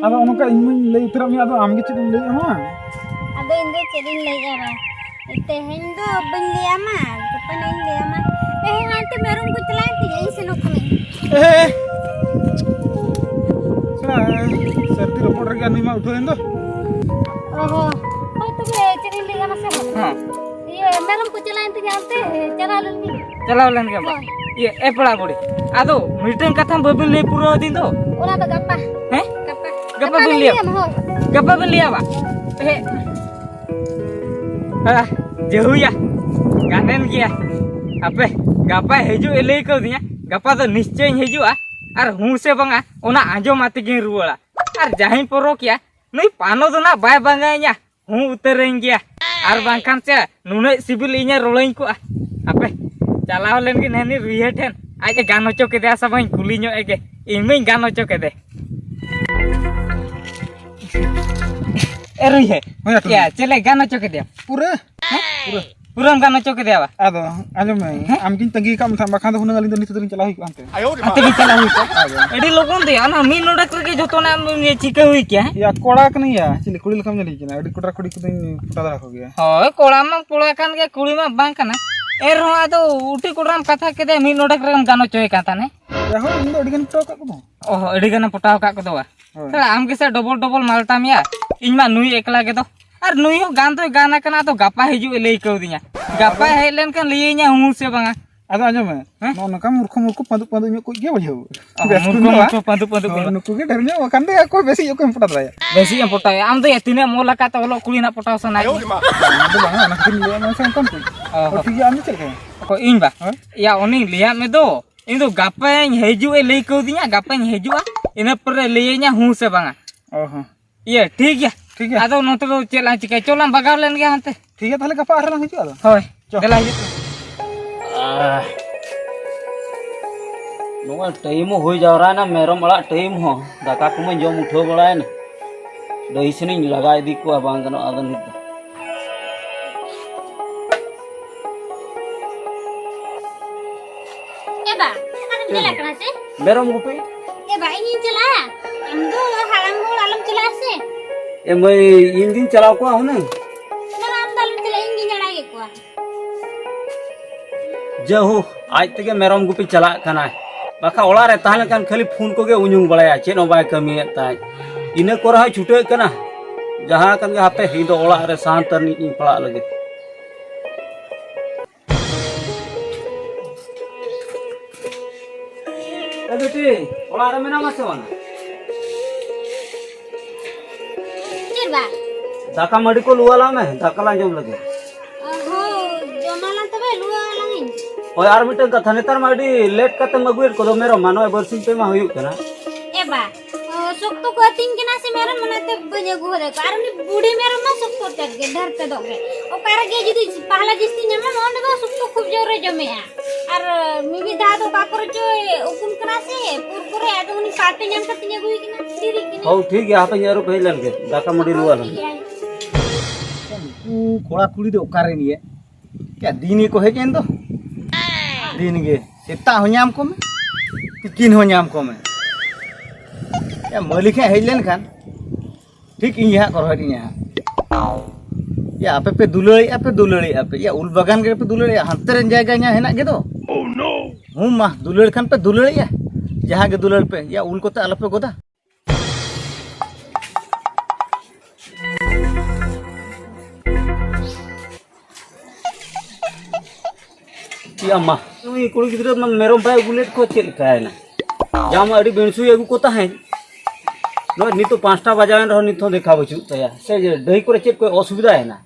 ᱟᱫᱚ ᱚᱱᱠᱟ ᱤᱧ ᱢᱟᱧ ᱞᱟᱹᱭ ᱩᱛᱟᱹᱨᱟᱫ ᱢᱮᱭᱟ, ᱟᱫᱚ ᱟᱢ ᱜᱮ ᱪᱮᱫ ᱮᱢ ᱞᱟᱹᱭᱮᱫᱼᱟ ᱢᱟ? ᱟᱫᱚ ᱤᱧ ᱫᱚ ᱪᱮᱫ ᱤᱧ ᱞᱟᱹᱭᱮᱫᱼᱟ ᱵᱟ? ᱛᱮᱦᱮᱧ ᱫᱚ ᱵᱟᱹᱧ ᱞᱟᱹᱭᱟᱢᱟ, ᱜᱟᱯᱟ ᱱᱟᱜ ᱤᱧ ᱞᱟᱹᱭᱟᱢᱟ᱾ ᱩᱴᱷᱟᱹᱣ ᱮᱱ ᱫᱚ᱾ ᱚ ᱦᱚᱸ᱾ ᱦᱳᱭ ᱛᱚᱵᱮ, ᱪᱮᱫ ᱤᱧ ᱞᱟᱹᱭᱟ ᱢᱟᱥᱮ? ᱦᱮᱸ᱾ ᱤᱭᱟᱹ, ᱢᱮᱨᱚᱢ ᱠᱚ ᱪᱟᱞᱟᱣᱮᱱ ᱛᱤᱧᱟ ᱚᱱᱛᱮ, ᱪᱟᱞᱟᱣ ᱞᱮᱱ ᱜᱤᱧ᱾ ᱪᱟᱞᱟᱣ ᱞᱮᱱ ᱜᱮᱭᱟ ᱵᱟ? ᱦᱳᱭ᱾ ᱤᱭᱟᱹ, ᱮ ᱯᱮᱲᱟ ᱵᱩᱲᱦᱤ, ᱟᱫᱚ ᱢᱤᱫᱴᱟᱝ ᱠᱟᱛᱷᱟ ᱵᱟᱹᱵᱤᱱ ᱞᱟᱹᱭ ᱯᱩᱨᱟᱹᱣ ᱟᱹᱫᱤᱧ ᱫᱚ᱾ ᱚᱱᱟ ᱫᱚ ᱜᱟᱯᱟ᱾ ᱦᱮᱸ? ᱜᱟᱯᱟ᱾ ᱜᱟᱯᱟ ᱜᱟᱯᱟ ᱵᱤᱱ ᱞᱮ ᱞᱟᱹᱭᱟ? ᱞᱟᱹᱭᱟᱢᱟ, ᱦᱳᱭ᱾ ᱜᱟᱯᱟ ᱵᱤᱱ ᱞᱟᱹᱭᱟ ᱵᱟ? ᱦᱮᱸ᱾ ᱦᱟ, ᱡᱟᱹᱦᱩᱭᱟ, ᱜᱟᱱᱮᱱ ᱜᱮᱭᱟ᱾ ᱦᱟᱯᱮ, ᱜᱟᱯᱟ ᱦᱤᱡᱩᱜ ᱮ ᱞᱟᱹᱭ ᱠᱟᱣᱫᱤᱧᱟ᱾ ᱜᱟᱯᱟ ᱫᱚ ᱱᱤᱥᱪᱚᱭᱤᱧ ᱦᱤᱡᱩᱜᱼᱟ᱾ ᱟᱨ ᱦᱩᱸ ᱥᱮ ᱵᱟᱝᱟ, ᱚᱱᱟ ᱟᱸᱡᱚᱢ ᱟᱛᱮ ᱜᱤᱧ ᱨᱩᱣᱟᱹᱲᱟ᱾ ᱟᱨ ᱡᱟᱦᱟᱸᱧ ᱯᱚᱨᱚᱠᱮᱭᱟ, ᱱᱩᱭ ᱯᱟᱱᱚ ᱫᱚ ᱱᱟᱜ ᱵᱟᱭ ᱵᱟᱝᱜᱟᱭᱤᱧᱟ᱾ ᱦᱩᱸ ᱩᱛᱟᱹᱨᱟᱹᱧ ᱜᱮᱭᱟ᱾ ᱟᱨ ᱵᱟᱝᱠᱷᱟᱱ ᱪᱮ, ᱱᱩᱱᱟᱹᱜ ᱥᱤᱵᱤᱞ ᱤᱧᱮ ᱨᱚᱲᱟᱹᱧ ᱠᱚᱜᱼᱟ᱾ ᱦᱟᱯᱮ, ᱪᱟᱞᱟᱣ ᱞᱮᱱ ᱜᱤᱧ ᱦᱟᱹᱱᱤ ᱨᱩᱭᱦᱟᱹ ᱴᱷᱮᱱ᱾ ᱟᱡ ᱮ ᱜᱟᱱ ᱦᱚᱪᱚ ᱠᱮᱫᱮᱭᱟ ᱥᱮ ᱵᱟᱝ, ᱠᱩᱞᱤ ᱧᱚᱜ ᱮᱜᱮ᱾ ᱤᱧ ᱢᱟᱧ ᱜᱟᱱ ᱦᱚᱪᱚ ᱠᱮᱫᱮ᱾ ᱮ ᱨᱩᱭᱦᱟᱹ᱾ ᱦᱳᱭ, ᱟᱴᱩᱞ᱾ ᱭᱟ, ᱪᱮᱫ ᱞᱮ ᱜᱟᱱ ᱦᱚᱪᱚ ᱠᱮᱫᱮᱭᱟ? ᱯᱩᱨᱟᱹ᱾ ᱦᱮᱸ? ᱯᱩᱨᱟᱹ᱾ ᱯᱩᱨᱟᱹᱢ ᱜᱟᱱ ᱦᱚᱪᱚ ᱠᱮᱫᱮᱭᱟ ᱵᱟ? ᱟᱫᱚ, ᱟᱸᱡᱚᱢ ᱢᱮ, ᱦᱮᱸ? ᱟᱢ ᱜᱤᱧ ᱛᱟᱺᱜᱤ ᱠᱟᱜ ᱢᱮ ᱛᱟᱦᱮᱸᱫ, ᱵᱟᱠᱷᱟᱱ ᱫᱚ ᱦᱩᱱᱟᱹᱝ ᱟᱹᱞᱤᱧ ᱫᱚ ᱱᱤᱛ ᱫᱚᱞᱤᱧ ᱪᱟᱞᱟᱣ ᱦᱩᱭ ᱠᱚᱜᱼᱟ ᱦᱟᱱᱛᱮ᱾ ᱟᱫᱚ᱾ ᱟᱹᱰᱤ ᱞᱚᱜᱚᱱ ᱫᱚ ᱭᱟ, ᱚᱱᱟ ᱢᱤᱫ ᱱᱚᱰᱮᱠ ᱨᱮᱜᱮ ᱡᱚᱛᱚᱱᱟᱜ ᱮᱢ ᱪᱤᱠᱟᱹ ᱦᱩᱭ ᱠᱮᱭᱟ, ᱦᱮᱸ? ᱭᱟ, ᱠᱚᱲᱟ ᱠᱟᱹᱱᱟᱹᱧ ᱭᱟ, ᱪᱤᱞᱤ ᱠᱩᱲᱤ ᱞᱮᱠᱟᱢ ᱧᱮᱞᱤᱧ ᱠᱟᱱᱟ? ᱟᱹᱰᱤ ᱠᱚᱰᱨᱟ ᱠᱩᱲᱤ ᱠᱚᱫᱚᱧ ᱯᱚᱴᱟᱣ ᱫᱟᱲᱮ ᱟᱠᱚ ᱜᱮᱭᱟ᱾ ᱦᱳᱭ, ᱠᱚᱲᱟ ᱢᱟ ᱠᱚᱲᱟ ᱠᱟᱱ ᱜᱮ, ᱠᱩᱲᱤ ᱢᱟ ᱵᱟᱝ ᱠᱟᱱᱟ᱾ ᱮᱱ ᱨᱮᱦᱚᱸ ᱟᱫᱚ ᱩᱴᱤ ᱠᱚᱰᱨᱟᱢ ᱠᱟᱛᱷᱟ ᱠᱮᱫᱮᱭᱟ, ᱢᱤᱫ ᱱᱚᱰᱮᱠ ᱨᱮᱜᱮᱢ ᱜᱟᱱ ᱦᱚᱪᱚᱭᱮ ᱠᱟᱱ ᱛᱟᱦᱮᱸᱫ᱾ ᱭᱟ, ᱦᱳᱭ, ᱤᱧ ᱫᱚ ᱟᱹᱰᱤ ᱜᱟᱱ ᱯᱚᱴᱟᱣ ᱠᱟᱜ ᱠᱚᱫᱚ᱾ ᱚ, ᱟᱹᱰᱤ ᱜᱟᱱᱮᱢ ᱯᱚᱴᱟᱣ ᱟᱠᱟᱫ ᱠᱚᱫᱚ ᱵᱟ? ᱦᱳᱭ᱾ ᱛᱟᱦᱞᱮ ᱟᱢ ᱜᱮᱥᱮ ᱰᱚᱵᱚᱞ ᱰᱚᱵᱚᱞ ᱢᱟᱞᱴᱟᱢ ᱭᱟ, ᱤᱧ ᱢᱟ ᱱᱩᱭ ᱮᱠᱞᱟ ᱜᱮᱫᱚ᱾ ᱟᱨ ᱱᱩᱭ ᱦᱚᱸ ᱜᱟᱱ ᱫᱚᱭ ᱜᱟᱱ ᱟᱠᱟᱱᱟ, ᱟᱫᱚ ᱜᱟᱯᱟ ᱦᱤᱡᱩᱜ ᱮ ᱞᱟᱹᱭ ᱠᱟᱣᱫᱤᱧᱟ᱾ ᱜᱟᱯᱟᱭ ᱦᱮᱡ ᱞᱮᱱᱠᱷᱟᱱ ᱞᱟᱹᱭᱟᱹᱧᱟ ᱦᱩᱸ ᱥᱮ ᱵᱟᱝᱟ᱾ ᱟᱫᱚ ᱟᱸᱡᱚᱢ ᱢᱮ, ᱦᱮᱸ? ᱱᱚᱜᱼᱚ ᱱᱚᱝᱠᱟ ᱢᱩᱨᱠᱷᱩ ᱢᱩᱨᱠᱷᱩ ᱯᱟᱹᱫᱩᱜ ᱯᱟᱹᱫᱩᱜ ᱧᱚᱜ ᱠᱚ ᱜᱮ ᱵᱩᱡᱷᱟᱹᱣ᱾ ᱚ, ᱵᱮᱥ ᱢᱩᱨᱠᱷᱩ ᱠᱚ ᱢᱩᱨᱠᱷᱩ ᱯᱟᱹᱫᱩᱜ ᱯᱟᱹᱫᱩᱜ ᱦᱳᱭ, ᱠᱚ᱾ ᱱᱩᱠᱩ ᱜᱮ ᱰᱷᱮᱨ ᱧᱚᱜ, ᱵᱟᱠᱷᱟᱱ ᱫᱚ ᱚᱠᱚᱭ ᱵᱮᱥᱤ ᱧᱚᱜ ᱠᱚ ᱯᱚᱴᱟ ᱫᱟᱲᱮᱭᱟᱜᱼᱟ᱾ ᱵᱮᱥᱤ ᱧᱚᱜ ᱯᱚᱴᱟᱣ᱾ ᱟᱢ ᱫᱚ ᱭᱟ ᱛᱤᱱᱟᱹᱜ ᱢᱚᱞ ᱟᱠᱟᱫ ᱛᱮ ᱚᱞᱚᱜ ᱠᱩᱲᱤ ᱨᱮᱱᱟᱜ ᱯᱚᱴᱟᱣ ᱥᱟᱱᱟᱭᱮᱫ ᱢᱮᱭᱟ? ᱚᱱᱟ ᱫᱚ ᱵᱟᱝᱟ, ᱚᱱᱟ ᱠᱷᱟᱹᱛᱤᱨ ᱞᱟᱹᱭᱟᱫ ᱢᱮᱭᱟ ᱥᱮ ᱚᱱᱠᱟᱱ ᱠᱚ᱾ ᱚ, ᱚ, ᱦᱚᱸ᱾ ᱴᱷᱤᱠ ᱜᱮᱭᱟ, ᱟᱢ ᱫᱚ ᱪᱮᱫ ᱞᱮᱠᱟ? ᱚᱠᱚᱭ, ᱤᱧ ᱵᱟ? ᱦᱮᱸ? ᱭᱟ, ᱚᱱᱮᱧ ᱞᱟᱹᱭᱟᱫ ᱢᱮ ᱫᱚ, ᱤᱧ ᱫᱚ ᱜᱟᱯᱟᱧ ᱦᱤᱡᱩᱜ ᱮ ᱞᱟᱹᱭ ᱠᱟᱣᱫᱤᱧᱟ, ᱜᱟᱯᱟᱧ ᱦᱤᱡᱩᱜᱼᱟ, ᱤᱱᱟᱹ ᱯᱚᱨᱮ ᱞᱟᱹᱭᱟᱹᱧᱟ ᱦᱩᱸ ᱥᱮ ᱵᱟᱝᱟ᱾ ᱚ ᱦᱚᱸ᱾ ᱤᱭᱟᱹ, ᱴᱷᱤᱠ ᱜᱮᱭᱟ᱾ ᱴᱷᱤᱠ ᱜᱮᱭᱟ᱾ ᱟᱫᱚ ᱱᱚᱛᱮ ᱫᱚ ᱪᱮᱫ ᱞᱟᱝ ᱪᱤᱠᱟᱹᱭᱟ? ᱪᱚ ᱞᱟᱝ ᱵᱟᱜᱟᱣ ᱞᱮᱱ ᱜᱮ ᱦᱟᱱᱛᱮ᱾ ᱴᱷᱤᱠ ᱜᱮᱭᱟ, ᱛᱟᱦᱞᱮ ᱜᱟᱯᱟ ᱟᱨᱦᱚᱸ ᱞᱟᱝ ᱦᱤᱡᱩᱜᱼᱟ ᱟᱫᱚ᱾ ᱦᱳᱭ, ᱪᱚ᱾ ᱫᱮᱞᱟ ᱦᱤᱡᱩᱜ ᱯᱮ᱾ ᱟᱦ, ᱱᱚᱣᱟ ᱴᱟᱭᱤᱢ ᱦᱚᱸ ᱦᱩᱭ ᱡᱟᱣᱨᱟᱭᱮᱱᱟ, ᱢᱮᱨᱚᱢ ᱟᱲᱟᱜ ᱴᱟᱭᱤᱢ ᱦᱚᱸ᱾ ᱫᱟᱠᱟ ᱠᱚᱢᱟᱧ ᱡᱚᱢ ᱩᱴᱷᱟᱹᱣ ᱵᱟᱲᱟᱭᱮᱱᱟ᱾ ᱰᱟᱹᱦᱤ ᱥᱮᱱᱤᱧ ᱞᱟᱜᱟ ᱤᱫᱤ ᱠᱚᱣᱟ, ᱵᱟᱝ ᱜᱟᱱᱚᱜᱼᱟ ᱟᱫᱚ ᱱᱤᱛ ᱫᱚ᱾ ᱮ ᱵᱟ, ᱚᱠᱟᱨᱮᱢ ᱪᱟᱞᱟᱜ ᱠᱟᱱᱟ ᱥᱮ? ᱢᱮᱨᱚᱢ ᱜᱩᱯᱤ᱾ ᱮ ᱵᱟ, ᱤᱧᱤᱧ ᱪᱟᱞᱟᱜᱼᱟ᱾ ᱟᱢ ᱫᱚ ᱦᱟᱲᱟᱢ ᱦᱚᱲ ᱟᱞᱚᱢ ᱪᱟᱞᱟᱜᱼᱟ ᱥᱮ? ᱮ ᱢᱟᱹᱭ, ᱤᱧ ᱜᱤᱧ ᱪᱟᱞᱟᱣ ᱠᱚᱜᱼᱟ ᱦᱩᱱᱟᱹᱝ᱾ ᱵᱟᱝ, ᱟᱢ ᱫᱚ ᱟᱞᱚᱢ ᱪᱟᱞᱟᱜᱼᱟ, ᱤᱧ ᱜᱤᱧ ᱟᱲᱟᱜ ᱮᱫ ᱠᱚᱣᱟ᱾ ᱡᱟᱭᱦᱳᱠ, ᱟᱡ ᱛᱮᱜᱮ ᱢᱮᱨᱚᱢ ᱜᱩᱯᱤ ᱪᱟᱞᱟᱜ ᱠᱟᱱᱟᱭ᱾ ᱵᱟᱠᱷᱟᱱ ᱚᱲᱟᱜ ᱨᱮ ᱛᱟᱦᱮᱸ ᱞᱮᱱᱠᱷᱟᱱ ᱠᱷᱟᱹᱞᱤ ᱯᱷᱳᱱ ᱠᱚᱜᱮ ᱩᱧᱩᱝ ᱵᱟᱲᱟᱭᱟ, ᱪᱮᱫ ᱦᱚᱸ ᱵᱟᱭ ᱠᱟᱹᱢᱤᱭᱮᱫ ᱛᱟᱭ᱾ ᱤᱱᱟᱹ ᱠᱚᱨᱮ ᱦᱚᱸᱭ ᱪᱷᱩᱴᱟᱹᱜ ᱠᱟᱱᱟ᱾ ᱡᱟᱦᱟᱸ ᱠᱟᱱ ᱜᱮ, ᱦᱟᱯᱮ, ᱤᱧ ᱫᱚ ᱚᱲᱟᱜ ᱨᱮ ᱥᱟᱱᱛ ᱟᱹᱱᱤᱡ ᱤᱧ ᱯᱟᱲᱟᱜ ᱞᱟᱹᱜᱤᱫ᱾ ᱮ ᱵᱤᱴᱤ, ᱚᱲᱟᱜ ᱨᱮ ᱢᱮᱱᱟᱢᱟ ᱥᱮ ᱵᱟᱝ? ᱪᱮᱫ ᱵᱟ? ᱫᱟᱠᱟ ᱢᱟᱹᱰᱤ ᱠᱚ ᱞᱩ ᱟᱞᱟᱝ ᱢᱮ, ᱫᱟᱠᱟ ᱞᱟᱝ ᱡᱚᱢ ᱞᱟᱹᱜᱤᱫ᱾ ᱚ ᱦᱚᱸ, ᱡᱚᱢ ᱟᱞᱟᱝ ᱛᱚᱵᱮ, ᱞᱩ ᱟᱞᱟᱝ ᱤᱧ᱾ ᱦᱳᱭ, ᱟᱨ ᱢᱤᱫᱴᱟᱝ ᱠᱟᱛᱷᱟ, ᱱᱮᱛᱟᱨ ᱢᱟ ᱟᱹᱰᱤ ᱞᱮᱴ ᱠᱟᱛᱮᱢ ᱟᱹᱜᱩᱭᱮᱫ ᱠᱚᱫᱚ ᱢᱮᱨᱚᱢ ᱢᱟ, ᱱᱚᱜᱼᱚᱭ ᱵᱟᱨᱥᱤᱧ ᱯᱮ ᱢᱟ ᱦᱩᱭᱩᱜ ᱠᱟᱱᱟ᱾ ᱮ ᱵᱟ, ᱚ, ᱥᱚᱠᱛᱚ ᱠᱚ ᱟᱹᱛᱤᱧ ᱠᱟᱱᱟ ᱥᱮ ᱢᱮᱨᱚᱢ, ᱚᱱᱟᱛᱮ ᱵᱟᱹᱧ ᱟᱹᱜᱩ ᱦᱚᱫ ᱠᱚᱣᱟ᱾ ᱟᱨ ᱩᱱᱤ ᱵᱩᱰᱷᱤ ᱢᱮᱨᱚᱢ ᱢᱟ ᱥᱚᱠᱛᱚ ᱛᱮᱫ ᱜᱮ, ᱰᱷᱮᱨ ᱛᱮᱫᱚᱜ ᱜᱮ᱾ ᱚᱠᱟ ᱨᱮᱜᱮ ᱡᱩᱫᱤ ᱯᱟᱦᱞᱟ ᱡᱟᱹᱥᱛᱤ ᱧᱟᱢᱟ, ᱚᱸᱰᱮ ᱫᱚ ᱥᱚᱠᱛᱚ ᱠᱷᱩᱵ ᱡᱳᱨ ᱨᱮ ᱡᱚᱢᱮᱜᱼᱟ᱾ ᱟᱨ ᱢᱤᱢᱤᱫ ᱫᱷᱟᱣ ᱫᱚ ᱚᱠᱟ ᱠᱚᱨᱮ ᱪᱚᱭ ᱩᱠᱩᱱ ᱠᱟᱱᱟ ᱥᱮ, ᱯᱩᱨ ᱠᱚᱨᱮ, ᱟᱫᱚ ᱩᱱᱤ ᱯᱟᱴᱮ ᱧᱟᱢ ᱠᱟᱛᱮᱧ ᱟᱹᱜᱩᱭᱮ ᱠᱟᱱᱟ, ᱠᱷᱤᱨᱤ ᱠᱟᱱᱟ᱾ ᱦᱚᱸ, ᱴᱷᱤᱠ ᱜᱮᱭᱟ, ᱦᱟᱯᱮᱧ ᱟᱹᱨᱩᱵ ᱦᱮᱡ ᱞᱮᱱ ᱜᱮ, ᱫᱟᱠᱟ ᱢᱟᱹᱰᱤ ᱞᱩᱣᱟᱞᱟᱝ᱾ ᱴᱷᱤᱠ ᱜᱮᱭᱟ᱾ ᱩᱱᱠᱩ ᱠᱚᱲᱟ ᱠᱩᱲᱤ ᱫᱚ ᱚᱠᱟᱨᱮᱱ ᱭᱟ? ᱠᱟ ᱫᱤᱱ ᱜᱮᱠᱚ ᱦᱮᱡ ᱮᱱ ᱫᱚ᱾ ᱫᱤᱱ ᱜᱮ᱾ ᱥᱮᱛᱟᱜ ᱦᱚᱸ ᱧᱟᱢ ᱠᱚᱢᱮ, ᱛᱤᱠᱤᱱ ᱦᱚᱸ ᱧᱟᱢ ᱠᱚᱢᱮ᱾ ᱭᱟ, ᱢᱟᱹᱞᱤᱠ ᱦᱟᱸᱜ ᱦᱮᱡ ᱞᱮᱱᱠᱷᱟᱱ, ᱴᱷᱤᱠ ᱤᱧ ᱜᱮ ᱦᱟᱸᱜ ᱠᱚ ᱨᱚᱦᱚᱭ ᱤᱧᱟ ᱦᱟᱸᱜ᱾ ᱭᱟ, ᱟᱯᱮ ᱯᱮ ᱫᱩᱞᱟᱹᱲᱮᱜᱼᱟ, ᱯᱮ ᱫᱩᱞᱟᱹᱲᱮᱜᱼᱟ ᱯᱮ᱾ ᱭᱟ, ᱩᱞ ᱵᱟᱜᱟᱱ ᱜᱮ ᱯᱮ ᱫᱩᱞᱟᱹᱲᱮᱜᱼᱟ, ᱦᱟᱱᱛᱮ ᱨᱮᱱ ᱡᱟᱭᱜᱟ ᱤᱧᱟᱹᱜ ᱦᱮᱱᱟᱜ ᱜᱮᱫᱚ᱾ ᱦᱩᱸ, ᱢᱟ, ᱫᱩᱞᱟᱹᱲ ᱠᱷᱟᱱ ᱯᱮ ᱫᱩᱞᱟᱹᱲᱮᱜᱼᱟ, ᱡᱟᱦᱟᱸ ᱜᱮ ᱫᱩᱞᱟᱹᱲ ᱯᱮ᱾ ᱭᱟ, ᱩᱞ ᱠᱚᱛᱮ ᱟᱞᱚ ᱯᱮ ᱜᱚᱫᱟ᱾ ᱪᱮᱫ ᱟᱢ ᱢᱟ? ᱱᱩᱭ ᱠᱩᱲᱤ ᱜᱤᱫᱽᱨᱟᱹ ᱢᱟ ᱢᱮᱨᱚᱢ ᱵᱟᱭ ᱟᱹᱜᱩ ᱞᱮᱫ ᱠᱚ, ᱪᱮᱫ ᱞᱮᱠᱟᱭᱮᱱᱟ? ᱡᱟ ᱢᱟ ᱟᱹᱰᱤ ᱵᱮᱱᱥᱩᱭ ᱟᱹᱜᱩ ᱠᱚ ᱛᱟᱦᱮᱸᱫ᱾ ᱱᱚᱜᱼᱚᱭ ᱱᱤᱛᱚᱜ ᱯᱟᱸᱪᱴᱟ ᱵᱟᱡᱟᱣᱮᱱ ᱨᱮᱦᱚᱸ ᱱᱤᱛ ᱦᱚᱸ ᱫᱮᱠᱷᱟ ᱵᱟᱹᱪᱩᱜ ᱛᱟᱭᱟ᱾ ᱥᱮ ᱡᱮ ᱰᱟᱹᱦᱤ ᱠᱚᱨᱮ ᱪᱮᱫ ᱠᱚ ᱚᱥᱩᱵᱤᱫᱷᱟᱭᱮᱱᱟ?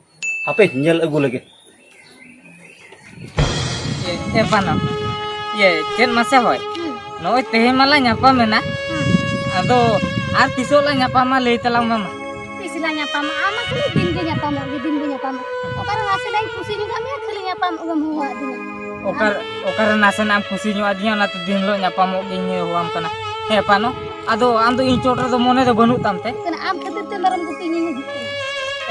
ᱦᱟᱯᱮ ᱧᱮᱞ ᱟᱹᱜᱩ ᱞᱮᱜᱮ᱾ ᱮ, ᱮ ᱯᱟᱱᱚ, ᱤᱭᱟᱹ, ᱪᱮᱫ ᱢᱟᱥᱮ ᱦᱳᱭ? ᱦᱩᱸ᱾ ᱱᱚᱜᱼᱚᱭ ᱛᱮᱦᱮᱧ ᱢᱟᱞᱟᱝ ᱧᱟᱯᱟᱢ ᱮᱱᱟ᱾ ᱦᱩᱸ᱾ ᱟᱫᱚ ᱟᱨ ᱛᱤᱥᱚᱜ ᱞᱟᱝ ᱧᱟᱯᱟᱢᱟ, ᱞᱟᱹᱭ ᱛᱟᱞᱟᱝ ᱢᱮ ᱢᱟ᱾ ᱛᱤᱥ ᱞᱟᱝ ᱧᱟᱯᱟᱢᱟ? ᱟᱢ ᱢᱟ ᱠᱷᱟᱹᱞᱤ ᱫᱤᱱ ᱜᱮ ᱧᱟᱯᱟᱢᱚᱜ ᱜᱮ, ᱫᱤᱱ ᱜᱮ ᱧᱟᱯᱟᱢᱚᱜ᱾ ᱚᱠᱟᱨᱮ ᱱᱟᱥᱮᱱᱟᱜ ᱤᱧ ᱠᱩᱥᱤ ᱧᱚᱜ ᱟᱫ ᱢᱮᱭᱟ, ᱠᱷᱟᱹᱞᱤ ᱧᱟᱯᱟᱢᱚᱜ ᱜᱮᱢ ᱦᱚᱦᱚᱣᱟᱫᱤᱧᱟ᱾ ᱚᱠᱟ-, ᱚᱠᱟᱨᱮ ᱱᱟᱥᱮᱱᱟᱜ ᱮᱢ ᱠᱩᱥᱤ ᱧᱚᱜ ᱟᱫᱤᱧᱟ, ᱚᱱᱟᱛᱮ ᱫᱤᱱ ᱦᱤᱞᱳᱜ ᱧᱟᱯᱟᱢᱚᱜ ᱜᱤᱧ ᱦᱚᱦᱚᱣᱟᱢ ᱠᱟᱱᱟ᱾ ᱦᱮᱸ ᱯᱟᱱᱚ, ᱟᱫᱚ ᱟᱢ ᱫᱚ ᱤᱧ ᱪᱚᱴ ᱨᱮᱫᱚ ᱢᱚᱱᱮ ᱫᱚ ᱵᱟᱹᱱᱩᱜ ᱛᱟᱢ ᱛᱮ? ᱠᱟᱱᱟ, ᱟᱢ ᱠᱷᱟᱹᱛᱤᱨ ᱛᱮ ᱢᱮᱨᱚᱢ ᱜᱩᱯᱤ ᱤᱧᱤᱧ ᱦᱤᱡᱩᱜ ᱠᱟᱱᱟ᱾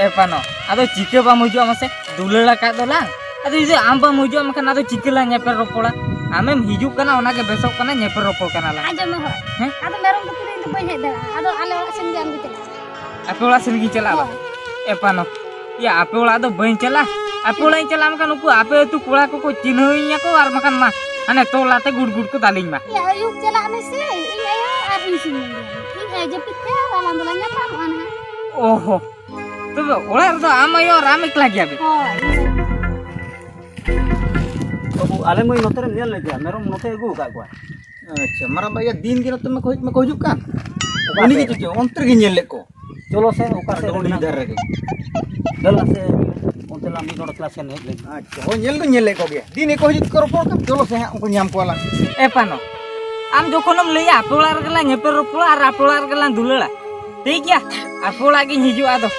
ᱮ ᱯᱟᱱᱚ, ᱟᱫᱚ ᱪᱤᱠᱟᱹ ᱵᱟᱢ ᱦᱤᱡᱩᱜᱼᱟ ᱢᱟᱥᱮ? ᱫᱩᱞᱟᱹᱲ ᱟᱠᱟᱫ ᱫᱚᱞᱟᱝ᱾ ᱟᱫᱚ ᱡᱩᱫᱤ ᱟᱢ ᱵᱟᱢ ᱦᱤᱡᱩᱜᱼᱟ, ᱢᱮᱱᱠᱷᱟᱱ ᱟᱫᱚ ᱪᱤᱠᱟᱹ ᱞᱟᱝ ᱧᱮᱯᱮᱞ ᱨᱚᱯᱚᱲᱟ? ᱟᱢᱮᱢ ᱦᱤᱡᱩᱜ ᱠᱟᱱᱟ, ᱚᱱᱟᱜᱮ ᱵᱮᱥᱚᱜ ᱠᱟᱱᱟ, ᱧᱮᱯᱮᱞ ᱨᱚᱯᱚᱲ ᱠᱟᱱᱟ ᱞᱟᱝ᱾ ᱟᱸᱡᱚᱢ ᱢᱮ ᱦᱳᱭ᱾ ᱦᱮᱸ? ᱟᱫᱚ ᱢᱮᱨᱚᱢ ᱜᱩᱯᱤ ᱫᱚ ᱤᱧ ᱫᱚ ᱵᱟᱹᱧ ᱦᱮᱡ ᱫᱟᱲᱮᱭᱟᱜᱼᱟ᱾ ᱟᱫᱚ ᱟᱞᱮ ᱚᱲᱟᱜ ᱥᱮᱱ ᱜᱮ ᱟᱢ ᱜᱮ ᱪᱟᱞᱟᱜ ᱢᱮ᱾ ᱟᱯᱮ ᱚᱲᱟᱜ ᱥᱮᱱ ᱜᱤᱧ ᱪᱟᱞᱟᱜᱼᱟ ᱵᱟ? ᱦᱳᱭ᱾ ᱮ ᱯᱟᱱᱚ, ᱤᱭᱟᱹ, ᱟᱯᱮ ᱚᱲᱟᱜ ᱫᱚ ᱵᱟᱹᱧ ᱪᱟᱞᱟᱜᱼᱟ᱾ ᱟᱯᱮ ᱚᱲᱟᱜ ᱤᱧ ᱪᱟᱞᱟᱜᱼᱟ, ᱢᱮᱱᱠᱷᱟᱱ ᱩᱱᱠᱩ ᱟᱯᱮ ᱟᱹᱛᱩ ᱠᱚᱲᱟ ᱠᱚᱠᱚ ᱪᱤᱱᱦᱟᱹᱣᱤᱧᱟ ᱠᱚ, ᱟᱨ ᱵᱟᱠᱷᱟᱱ ᱢᱟ, ᱦᱟᱱᱮ ᱛᱚᱞ ᱟᱛᱮ ᱜᱩᱰ ᱜᱩᱰ ᱠᱚ ᱫᱟᱞᱤᱧ ᱢᱟ᱾ ᱤᱭᱟᱹ, ᱟᱹᱭᱩᱵ ᱪᱟᱞᱟᱜ ᱢᱮᱥᱮ, ᱤᱧ ᱟᱭᱳ ᱟᱨ ᱤᱧ ᱥᱩᱢᱩᱝ ᱜᱮ᱾ ᱤᱧ ᱡᱟᱹᱯᱤᱫ ᱠᱷᱟᱡ ᱟᱨ ᱟᱞᱟᱝ ᱫᱚᱞᱟᱝ ᱧᱟᱯᱟᱢᱚᱜᱼᱟ ᱱᱟᱦᱟᱜ᱾ ᱚᱦᱚ, ᱛᱚᱵᱮ ᱚᱲᱟᱜ ᱨᱮᱫᱚ ᱟᱢ ᱟᱭᱳ ᱟᱨ ᱟᱢ ᱮᱠᱞᱟ ᱜᱮᱭᱟ ᱵᱮᱱ? ᱦᱳᱭ᱾ ᱵᱟᱹᱵᱩ, ᱟᱞᱮ ᱢᱟᱹᱭ ᱱᱚᱛᱮ ᱨᱮᱢ ᱧᱮᱞ ᱞᱮᱫᱮᱭᱟ, ᱢᱮᱨᱚᱢ ᱱᱚᱛᱮ ᱟᱹᱜᱩ ᱟᱠᱟᱫ ᱠᱚᱣᱟ᱾ ᱟᱪᱪᱷᱟ, ᱢᱟᱨᱟᱝ ᱵᱟ, ᱤᱭᱟᱹ ᱫᱤᱱ ᱜᱮ ᱱᱚᱛᱮ ᱢᱟᱠᱚ ᱦᱮᱡ, ᱢᱟᱠᱚ ᱦᱤᱡᱩᱜ ᱠᱟᱱ᱾ ᱚᱠᱟ ᱩᱱᱤ ᱜᱮ ᱥᱮᱫ? ᱪᱚ, ᱚᱱᱛᱮ ᱨᱮᱜᱮ ᱧᱮᱞ ᱞᱮᱫ ᱠᱚ᱾ ᱪᱚᱞᱚ ᱥᱮ, ᱚᱠᱟ ᱥᱮᱫ ᱨᱮ ᱩᱱᱤ ᱢᱮᱱᱟᱜ ᱫᱷᱟᱨᱮ ᱠᱚᱣᱟ? ᱨᱮᱜᱮ᱾ ᱫᱮᱞᱟ ᱥᱮ, ᱚᱱᱛᱮ ᱞᱟᱝ ᱢᱤᱫ ᱦᱚᱲ ᱠᱞᱟᱥ ᱥᱮᱱ ᱦᱮᱡ ᱞᱮᱱ᱾ ᱟᱪᱪᱷᱟ, ᱦᱳᱭ, ᱧᱮᱞ ᱫᱚᱧ ᱧᱮᱞ ᱞᱮᱫ ᱠᱚᱜᱮᱭᱟ᱾ ᱫᱤᱱ ᱜᱮᱠᱚ ᱦᱤᱡᱩᱜ ᱠᱚ ᱨᱚᱯᱚᱲ ᱠᱟᱱ᱾ ᱪᱚᱞᱚ ᱥᱮ ᱦᱟᱸᱜ, ᱩᱱᱠᱩ ᱧᱟᱢ ᱠᱚᱣᱟ ᱞᱟᱝ᱾ ᱮ ᱯᱟᱱᱚ, ᱟᱢ ᱡᱚᱠᱷᱚᱱᱮᱢ ᱞᱟᱹᱭᱟ ᱟᱯᱮ ᱚᱲᱟᱜ ᱨᱮᱜᱮ ᱞᱟᱝ ᱧᱮᱯᱮᱞ ᱨᱚᱯᱚᱲᱟ ᱟᱨ ᱟᱯᱮ ᱚᱲᱟᱜ ᱨᱮᱜᱮ ᱞᱟᱝ ᱫᱩᱞᱟᱹᱲᱟ, ᱴᱷᱤᱠ ᱜᱮᱭᱟ, ᱟᱯᱮ ᱚᱲᱟᱜ ᱜᱤᱧ ᱦᱤᱡᱩᱜᱼᱟ ᱟᱫᱚ᱾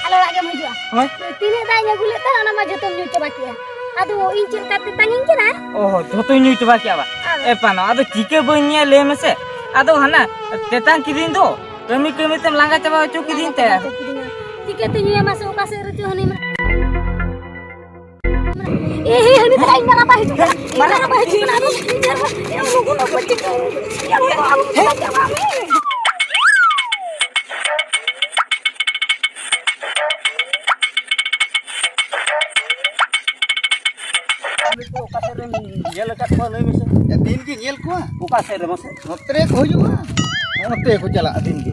ᱟᱞᱮ ᱚᱲᱟᱜ ᱜᱮᱢ ᱦᱤᱡᱩᱜᱼᱟ? ᱦᱳᱭ᱾ ᱛᱤᱱᱟᱹᱜ ᱫᱟᱜ ᱤᱧ ᱟᱹᱜᱩ ᱞᱮᱫ ᱛᱟᱦᱮᱸ, ᱚᱱᱟ ᱢᱟ ᱡᱚᱛᱚᱢ ᱧᱩ ᱪᱟᱵᱟ ᱠᱮᱜᱼᱟ᱾ ᱟᱫᱚ ᱤᱧ ᱪᱮᱫ ᱞᱮᱠᱟ ᱛᱮᱛᱟᱝᱤᱧ ᱠᱟᱱᱟ? ᱚ, ᱡᱚᱛᱚᱧ ᱧᱩ ᱪᱟᱵᱟ ᱠᱮᱜᱼᱟ ᱵᱟ? ᱟᱫᱚ? ᱮ ᱯᱟᱱᱚ, ᱟᱫᱚ ᱪᱤᱠᱟᱹ ᱵᱟᱹᱧ ᱧᱩᱭᱟ ᱞᱟᱹᱭ ᱢᱮᱥᱮ? ᱟᱫᱚ ᱦᱟᱱᱟ ᱛᱮᱛᱟᱝ ᱠᱤᱫᱤᱧ ᱫᱚ, ᱠᱟᱹᱢᱤ ᱠᱟᱹᱢᱤ ᱛᱮᱢ ᱞᱟᱸᱜᱟ ᱪᱟᱵᱟ ᱦᱚᱪᱚ ᱠᱤᱫᱤᱧ ᱛᱮ᱾ ᱪᱤᱠᱟᱹᱛᱮ ᱧᱩᱭᱟ ᱢᱟᱥᱮ, ᱚᱠᱟ ᱥᱮᱫ ᱨᱮᱪᱚ ᱦᱟᱹᱱᱤ ᱢᱮᱱᱟᱭ? ᱮ, ᱦᱮ, ᱦᱟᱹᱱᱤ ᱛᱟᱭ ᱢᱟᱨᱟ ᱵᱟᱭ ᱦᱤᱡᱩᱜ ᱠᱟᱱᱟ, ᱟᱨᱚ ᱢᱟᱨᱟ ᱵᱟᱭ ᱦᱤᱡᱩᱜ ᱠᱟᱱᱟ, ᱟᱨᱚ ᱤᱧ ᱟᱨᱚ, ᱮ, ᱞᱚᱜᱚᱱ ᱞᱚᱜᱚᱱ ᱪᱤᱠᱟᱹ? ᱮ, ᱞᱚᱜᱚᱱ ᱟᱞᱚᱢ ᱪᱟᱞᱟᱜ ᱪᱟᱵᱟᱜ ᱢᱮ᱾ ᱟᱢ ᱫᱚ ᱚᱠᱟ ᱥᱮᱫ ᱨᱮᱢ ᱧᱮᱞ ᱟᱠᱟᱫ ᱠᱚᱣᱟ, ᱞᱟᱹᱭ ᱢᱮᱥᱮ? ᱮ, ᱫᱤᱱ ᱜᱮ ᱧᱮᱞ ᱠᱚᱣᱟ᱾ ᱚᱠᱟ ᱥᱮᱫ ᱨᱮ ᱢᱟᱥᱮ? ᱱᱚᱛᱮ ᱨᱮ ᱠᱚ ᱦᱤᱡᱩᱜᱼᱟ, ᱱᱚᱛᱮ ᱠᱚ ᱪᱟᱞᱟᱜᱼᱟ ᱫᱤᱱ ᱜᱮ᱾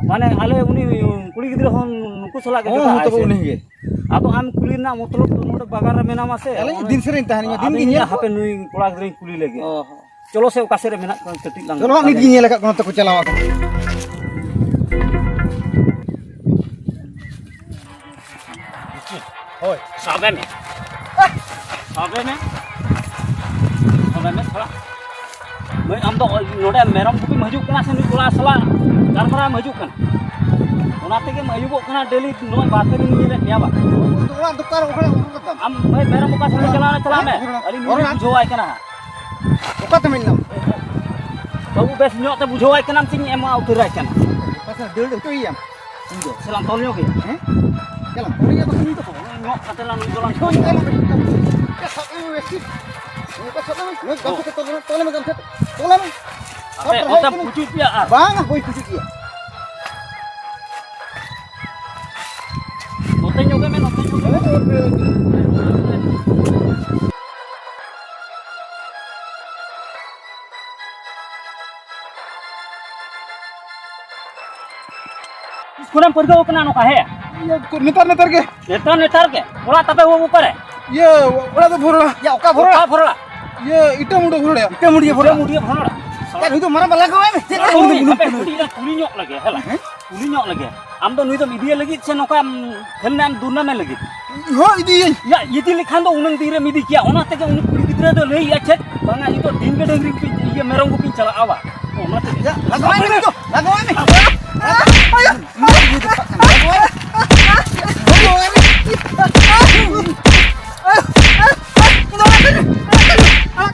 ᱢᱟᱱᱮ ᱟᱞᱮ ᱩᱱᱤ ᱠᱩᱲᱤ ᱜᱤᱫᱽᱨᱟᱹ ᱦᱚᱸ ᱱᱩᱠᱩ ᱥᱟᱞᱟᱜ ᱜᱮ ᱦᱚᱸ, ᱡᱚᱴᱟᱜ ᱦᱚᱸ, ᱟᱭ ᱛᱚᱵᱮ ᱥᱮ? ᱩᱱᱤ ᱜᱮ᱾ ᱟᱫᱚ ᱟᱢ ᱠᱩᱞᱤ ᱨᱮᱱᱟᱜ ᱢᱚᱛᱞᱚᱵ ᱫᱚ ᱱᱚᱰᱮ ᱵᱟᱜᱟᱱ ᱨᱮ ᱢᱮᱱᱟᱢᱟ ᱥᱮ? ᱟᱞᱮ ᱚᱱᱮ ᱫᱤᱱ ᱥᱟᱹᱨᱤᱧ ᱛᱟᱦᱮᱱ ᱜᱮᱭᱟ, ᱫᱤᱱ ᱟᱫᱚᱧ ᱜᱮ ᱞᱟᱹᱭᱫᱟ, ᱧᱮᱞ ᱠᱚᱣᱟ᱾ ᱦᱟᱯᱮ ᱱᱩᱭ ᱠᱚᱲᱟ ᱜᱤᱫᱽᱨᱟᱹᱧ ᱠᱩᱞᱤ ᱞᱮᱜᱮ᱾ ᱚ ᱦᱚᱸ᱾ ᱪᱚᱞᱚ ᱥᱮ ᱚᱠᱟ ᱥᱮᱫ ᱨᱮ ᱢᱮᱱᱟᱜ ᱠᱚᱣᱟ ᱠᱟᱹᱴᱤᱡ ᱞᱟᱝ ᱪᱚᱞᱚ ᱦᱟᱸᱜ, ᱱᱤᱛ ᱜᱮ ᱧᱮᱞ ᱟᱠᱟᱫ ᱠᱚᱣᱟ, ᱱᱚᱛᱮ ᱠᱚ ᱪᱟᱞᱟᱣ ᱟᱠᱟᱱᱟ᱾ ᱦᱳᱭ᱾ ᱥᱟᱵᱮ ᱢᱮ᱾ ᱥᱟᱵᱮ ᱢᱮ᱾ ᱥᱟᱵᱮ ᱢᱮ ᱛᱷᱚᱲᱟ᱾ ᱢᱟᱹᱭ, ᱟᱢ ᱫᱚ ᱱᱚᱰᱮ ᱢᱮᱨᱚᱢ ᱜᱩᱯᱤᱢ ᱦᱤᱡᱩᱜ ᱠᱟᱱᱟ ᱥᱮ ᱱᱩᱭ ᱠᱚᱲᱟ ᱥᱟᱞᱟᱜ ᱜᱟᱞᱢᱟᱨᱟᱣ ᱮᱢ ᱦᱤᱡᱩᱜ ᱠᱟᱱᱟ? ᱚᱱᱟ ᱛᱮᱜᱮᱢ ᱟᱹᱭᱩᱵᱚᱜ ᱠᱟᱱᱟ, ᱰᱮᱞᱤ ᱱᱚᱜᱼᱚᱭ ᱵᱟᱨ ᱯᱮ ᱫᱤᱱ ᱧᱮᱞᱮᱫ ᱢᱮᱭᱟ ᱵᱟ᱾ ᱚᱲᱟᱜ ᱫᱚ ᱚᱠᱟᱨᱮ, ᱚᱠᱟᱨᱮ, ᱚᱠᱟᱨᱮ ᱛᱟᱢ? ᱟᱢ ᱢᱟᱹᱭ, ᱢᱮᱨᱚᱢ ᱚᱠᱟ ᱥᱮᱫ ᱨᱮ ᱪᱟᱞᱟᱣ ᱮᱱᱟ, ᱪᱟᱞᱟᱜ ᱢᱮ᱾ ᱚᱲᱟᱜ᱾ ᱟᱹᱞᱤᱧ ᱚᱲᱟᱜ? ᱵᱩᱡᱷᱟᱹᱣᱟᱭ ᱠᱟᱱᱟ ᱦᱟᱸᱜ᱾ ᱚᱠᱟ ᱛᱮ ᱢᱮᱱᱟᱢ? ᱵᱟᱹᱵᱩ, ᱵᱮᱥ ᱧᱚᱜ ᱛᱮ ᱵᱩᱡᱷᱟᱹᱣᱟᱭ ᱠᱟᱱᱟᱢ ᱥᱮᱧ ᱮᱢᱟ ᱩᱛᱟᱹᱨᱟᱭ ᱠᱟᱱᱟ? ᱚᱠᱟ ᱥᱮᱫ ᱫᱟᱹᱲ ᱦᱚᱪᱚᱭᱮᱭᱟᱢ? ᱤᱧ ᱫᱚ᱾ ᱥᱮ ᱞᱟᱝ ᱛᱚᱞ ᱧᱚᱜ ᱮᱭᱟ? ᱦᱮᱸ? ᱪᱮᱫ ᱞᱟᱝ ᱛᱚᱞ ᱧᱚᱜ ᱵᱟᱠᱷᱟᱱ ᱤᱧ ᱫᱚ᱾ ᱛᱚᱞ ᱧᱚᱜ ᱠᱟᱛᱮ ᱞᱟᱝ ᱱᱩᱭ ᱫᱚᱞᱟᱝ ᱵᱩᱡᱷᱟᱹᱣ ᱧᱚᱜ ᱮᱭᱟ ᱵᱟᱠᱷᱟᱱ ᱤᱧ ᱫᱚ᱾ ᱮ, ᱥᱟᱵ ᱠᱟᱜ ᱢᱮ ᱵᱮᱥ ᱴᱷᱤᱠ᱾ ᱱᱚᱝᱠᱟ ᱥᱟᱵ ᱠᱟᱜ ᱢᱮ᱾ ᱱᱩᱭ ᱜᱟᱢᱪᱷᱟ ᱛᱮ ᱛᱚᱞ ᱢᱮ, ᱛᱚᱞ ᱢᱮ ᱜᱟᱢᱪᱷᱟ ᱛᱮ᱾ ᱛᱚᱞ ᱢᱮ᱾ ᱟᱯᱮ ᱥᱟᱵ ᱚᱱᱛᱮᱢ ᱛᱟᱦᱮᱸ ᱯᱩᱪᱩᱡ ᱯᱮᱭᱟ ᱟᱨ? ᱵᱟᱝᱟ, ᱵᱟᱹᱧ ᱯᱩᱪᱩᱡ ᱯᱮᱭᱟ᱾ ᱱᱚᱛᱮ ᱧᱚᱜ ᱢᱮ, ᱱᱚᱛᱮ ᱧᱚᱜ ᱢᱮ᱾ ᱯᱩᱨᱟᱹᱢ ᱯᱟᱹᱨᱜᱟᱹᱣ ᱠᱟᱱᱟ ᱱᱚᱝᱠᱟ, ᱦᱮᱸ? ᱤᱭᱟᱹ, ᱠᱚ-, ᱱᱮᱛᱟᱨ, ᱱᱮᱛᱟᱨ ᱜᱮ᱾ ᱱᱮᱛᱟᱨ, ᱱᱮᱛᱟᱨ ᱜᱮ? ᱚᱲᱟᱜ ᱛᱟᱯᱮ ᱵᱟᱹᱵᱩ ᱚᱠᱟᱨᱮ? ᱤᱭᱟᱹ, ᱚᱲᱟᱜ ᱫᱚ ᱵᱷᱚᱨᱚᱲᱟ᱾ ᱭᱟ, ᱚᱠᱟ ᱵᱷᱚᱨᱚᱲᱟ? ᱚᱠᱟ ᱵᱷᱚᱨᱚᱲᱟ? ᱤᱭᱟᱹ, ᱤᱴᱟᱹ ᱢᱩᱰᱟᱹ ᱵᱷᱚᱨᱚᱲᱟ᱾ ᱤᱴᱟᱹ ᱢᱩᱰᱤᱭᱟᱹ ᱵᱷᱚᱨᱚᱲᱟ? ᱤᱴᱟᱹ ᱢᱩᱰᱤᱭᱟᱹ ᱵᱷᱚᱨᱚᱲᱟ᱾ ᱭᱟ, ᱱᱩᱭ ᱫᱚ ᱢᱟᱨᱟᱝ ᱵᱟᱞᱟ ᱠᱚ ᱮᱢ᱾ ᱦᱟᱯᱮ, ᱠᱟᱹᱴᱤᱡ ᱞᱟᱝ ᱠᱩᱞᱤ ᱧᱚᱜ ᱞᱮᱜᱮ, ᱦᱮᱞᱟ᱾ ᱦᱮᱸ? ᱠᱩᱞᱤ ᱧᱚᱜ ᱞᱮᱜᱮ᱾ ᱟᱢ ᱫᱚ ᱱᱩᱭ ᱫᱚᱢ ᱤᱫᱤᱭᱮ ᱞᱟᱹᱜᱤᱫ ᱥᱮ ᱱᱚᱝᱠᱟ, ᱩᱢ, ᱠᱷᱮᱞ ᱨᱮᱱᱟᱜ ᱮᱢ ᱫᱩᱨᱱᱟᱢᱮ ᱞᱟᱹᱜᱤᱫ? ᱦᱳᱭ, ᱤᱫᱤᱭᱟᱹᱧ᱾ ᱭᱟ, ᱤᱫᱤ ᱞᱮᱠᱷᱟᱱ ᱫᱚ ᱩᱱᱟᱹᱝ ᱫᱤᱱ ᱨᱮᱢ ᱤᱫᱤ ᱠᱮᱭᱟ᱾ ᱚᱱᱟ ᱛᱮᱜᱮ ᱩᱱᱤ ᱠᱩᱲᱤ ᱜᱤᱫᱽᱨᱟᱹ ᱫᱚ ᱞᱟᱹᱭᱮᱫᱼᱟ ᱪᱮᱫ? ᱵᱟᱝᱟ, ᱤᱧ ᱫᱚ ᱫᱤᱱ ᱜᱮ ᱰᱟᱹᱝᱨᱤ ᱜᱩᱯᱤ, ᱤᱭᱟᱹ, ᱢᱮᱨᱚᱢ ᱜᱩᱯᱤᱧ ᱪᱟᱞᱟᱜᱼᱟ ᱵᱟ᱾ ᱚᱱᱟ ᱛᱮᱜᱮ᱾ ᱭᱟ, ᱞᱟᱜᱟᱣᱟᱭ ᱢᱮ ᱱᱩᱭ ᱫᱚ, ᱞᱟᱜᱟᱣᱟᱭ ᱢᱮ᱾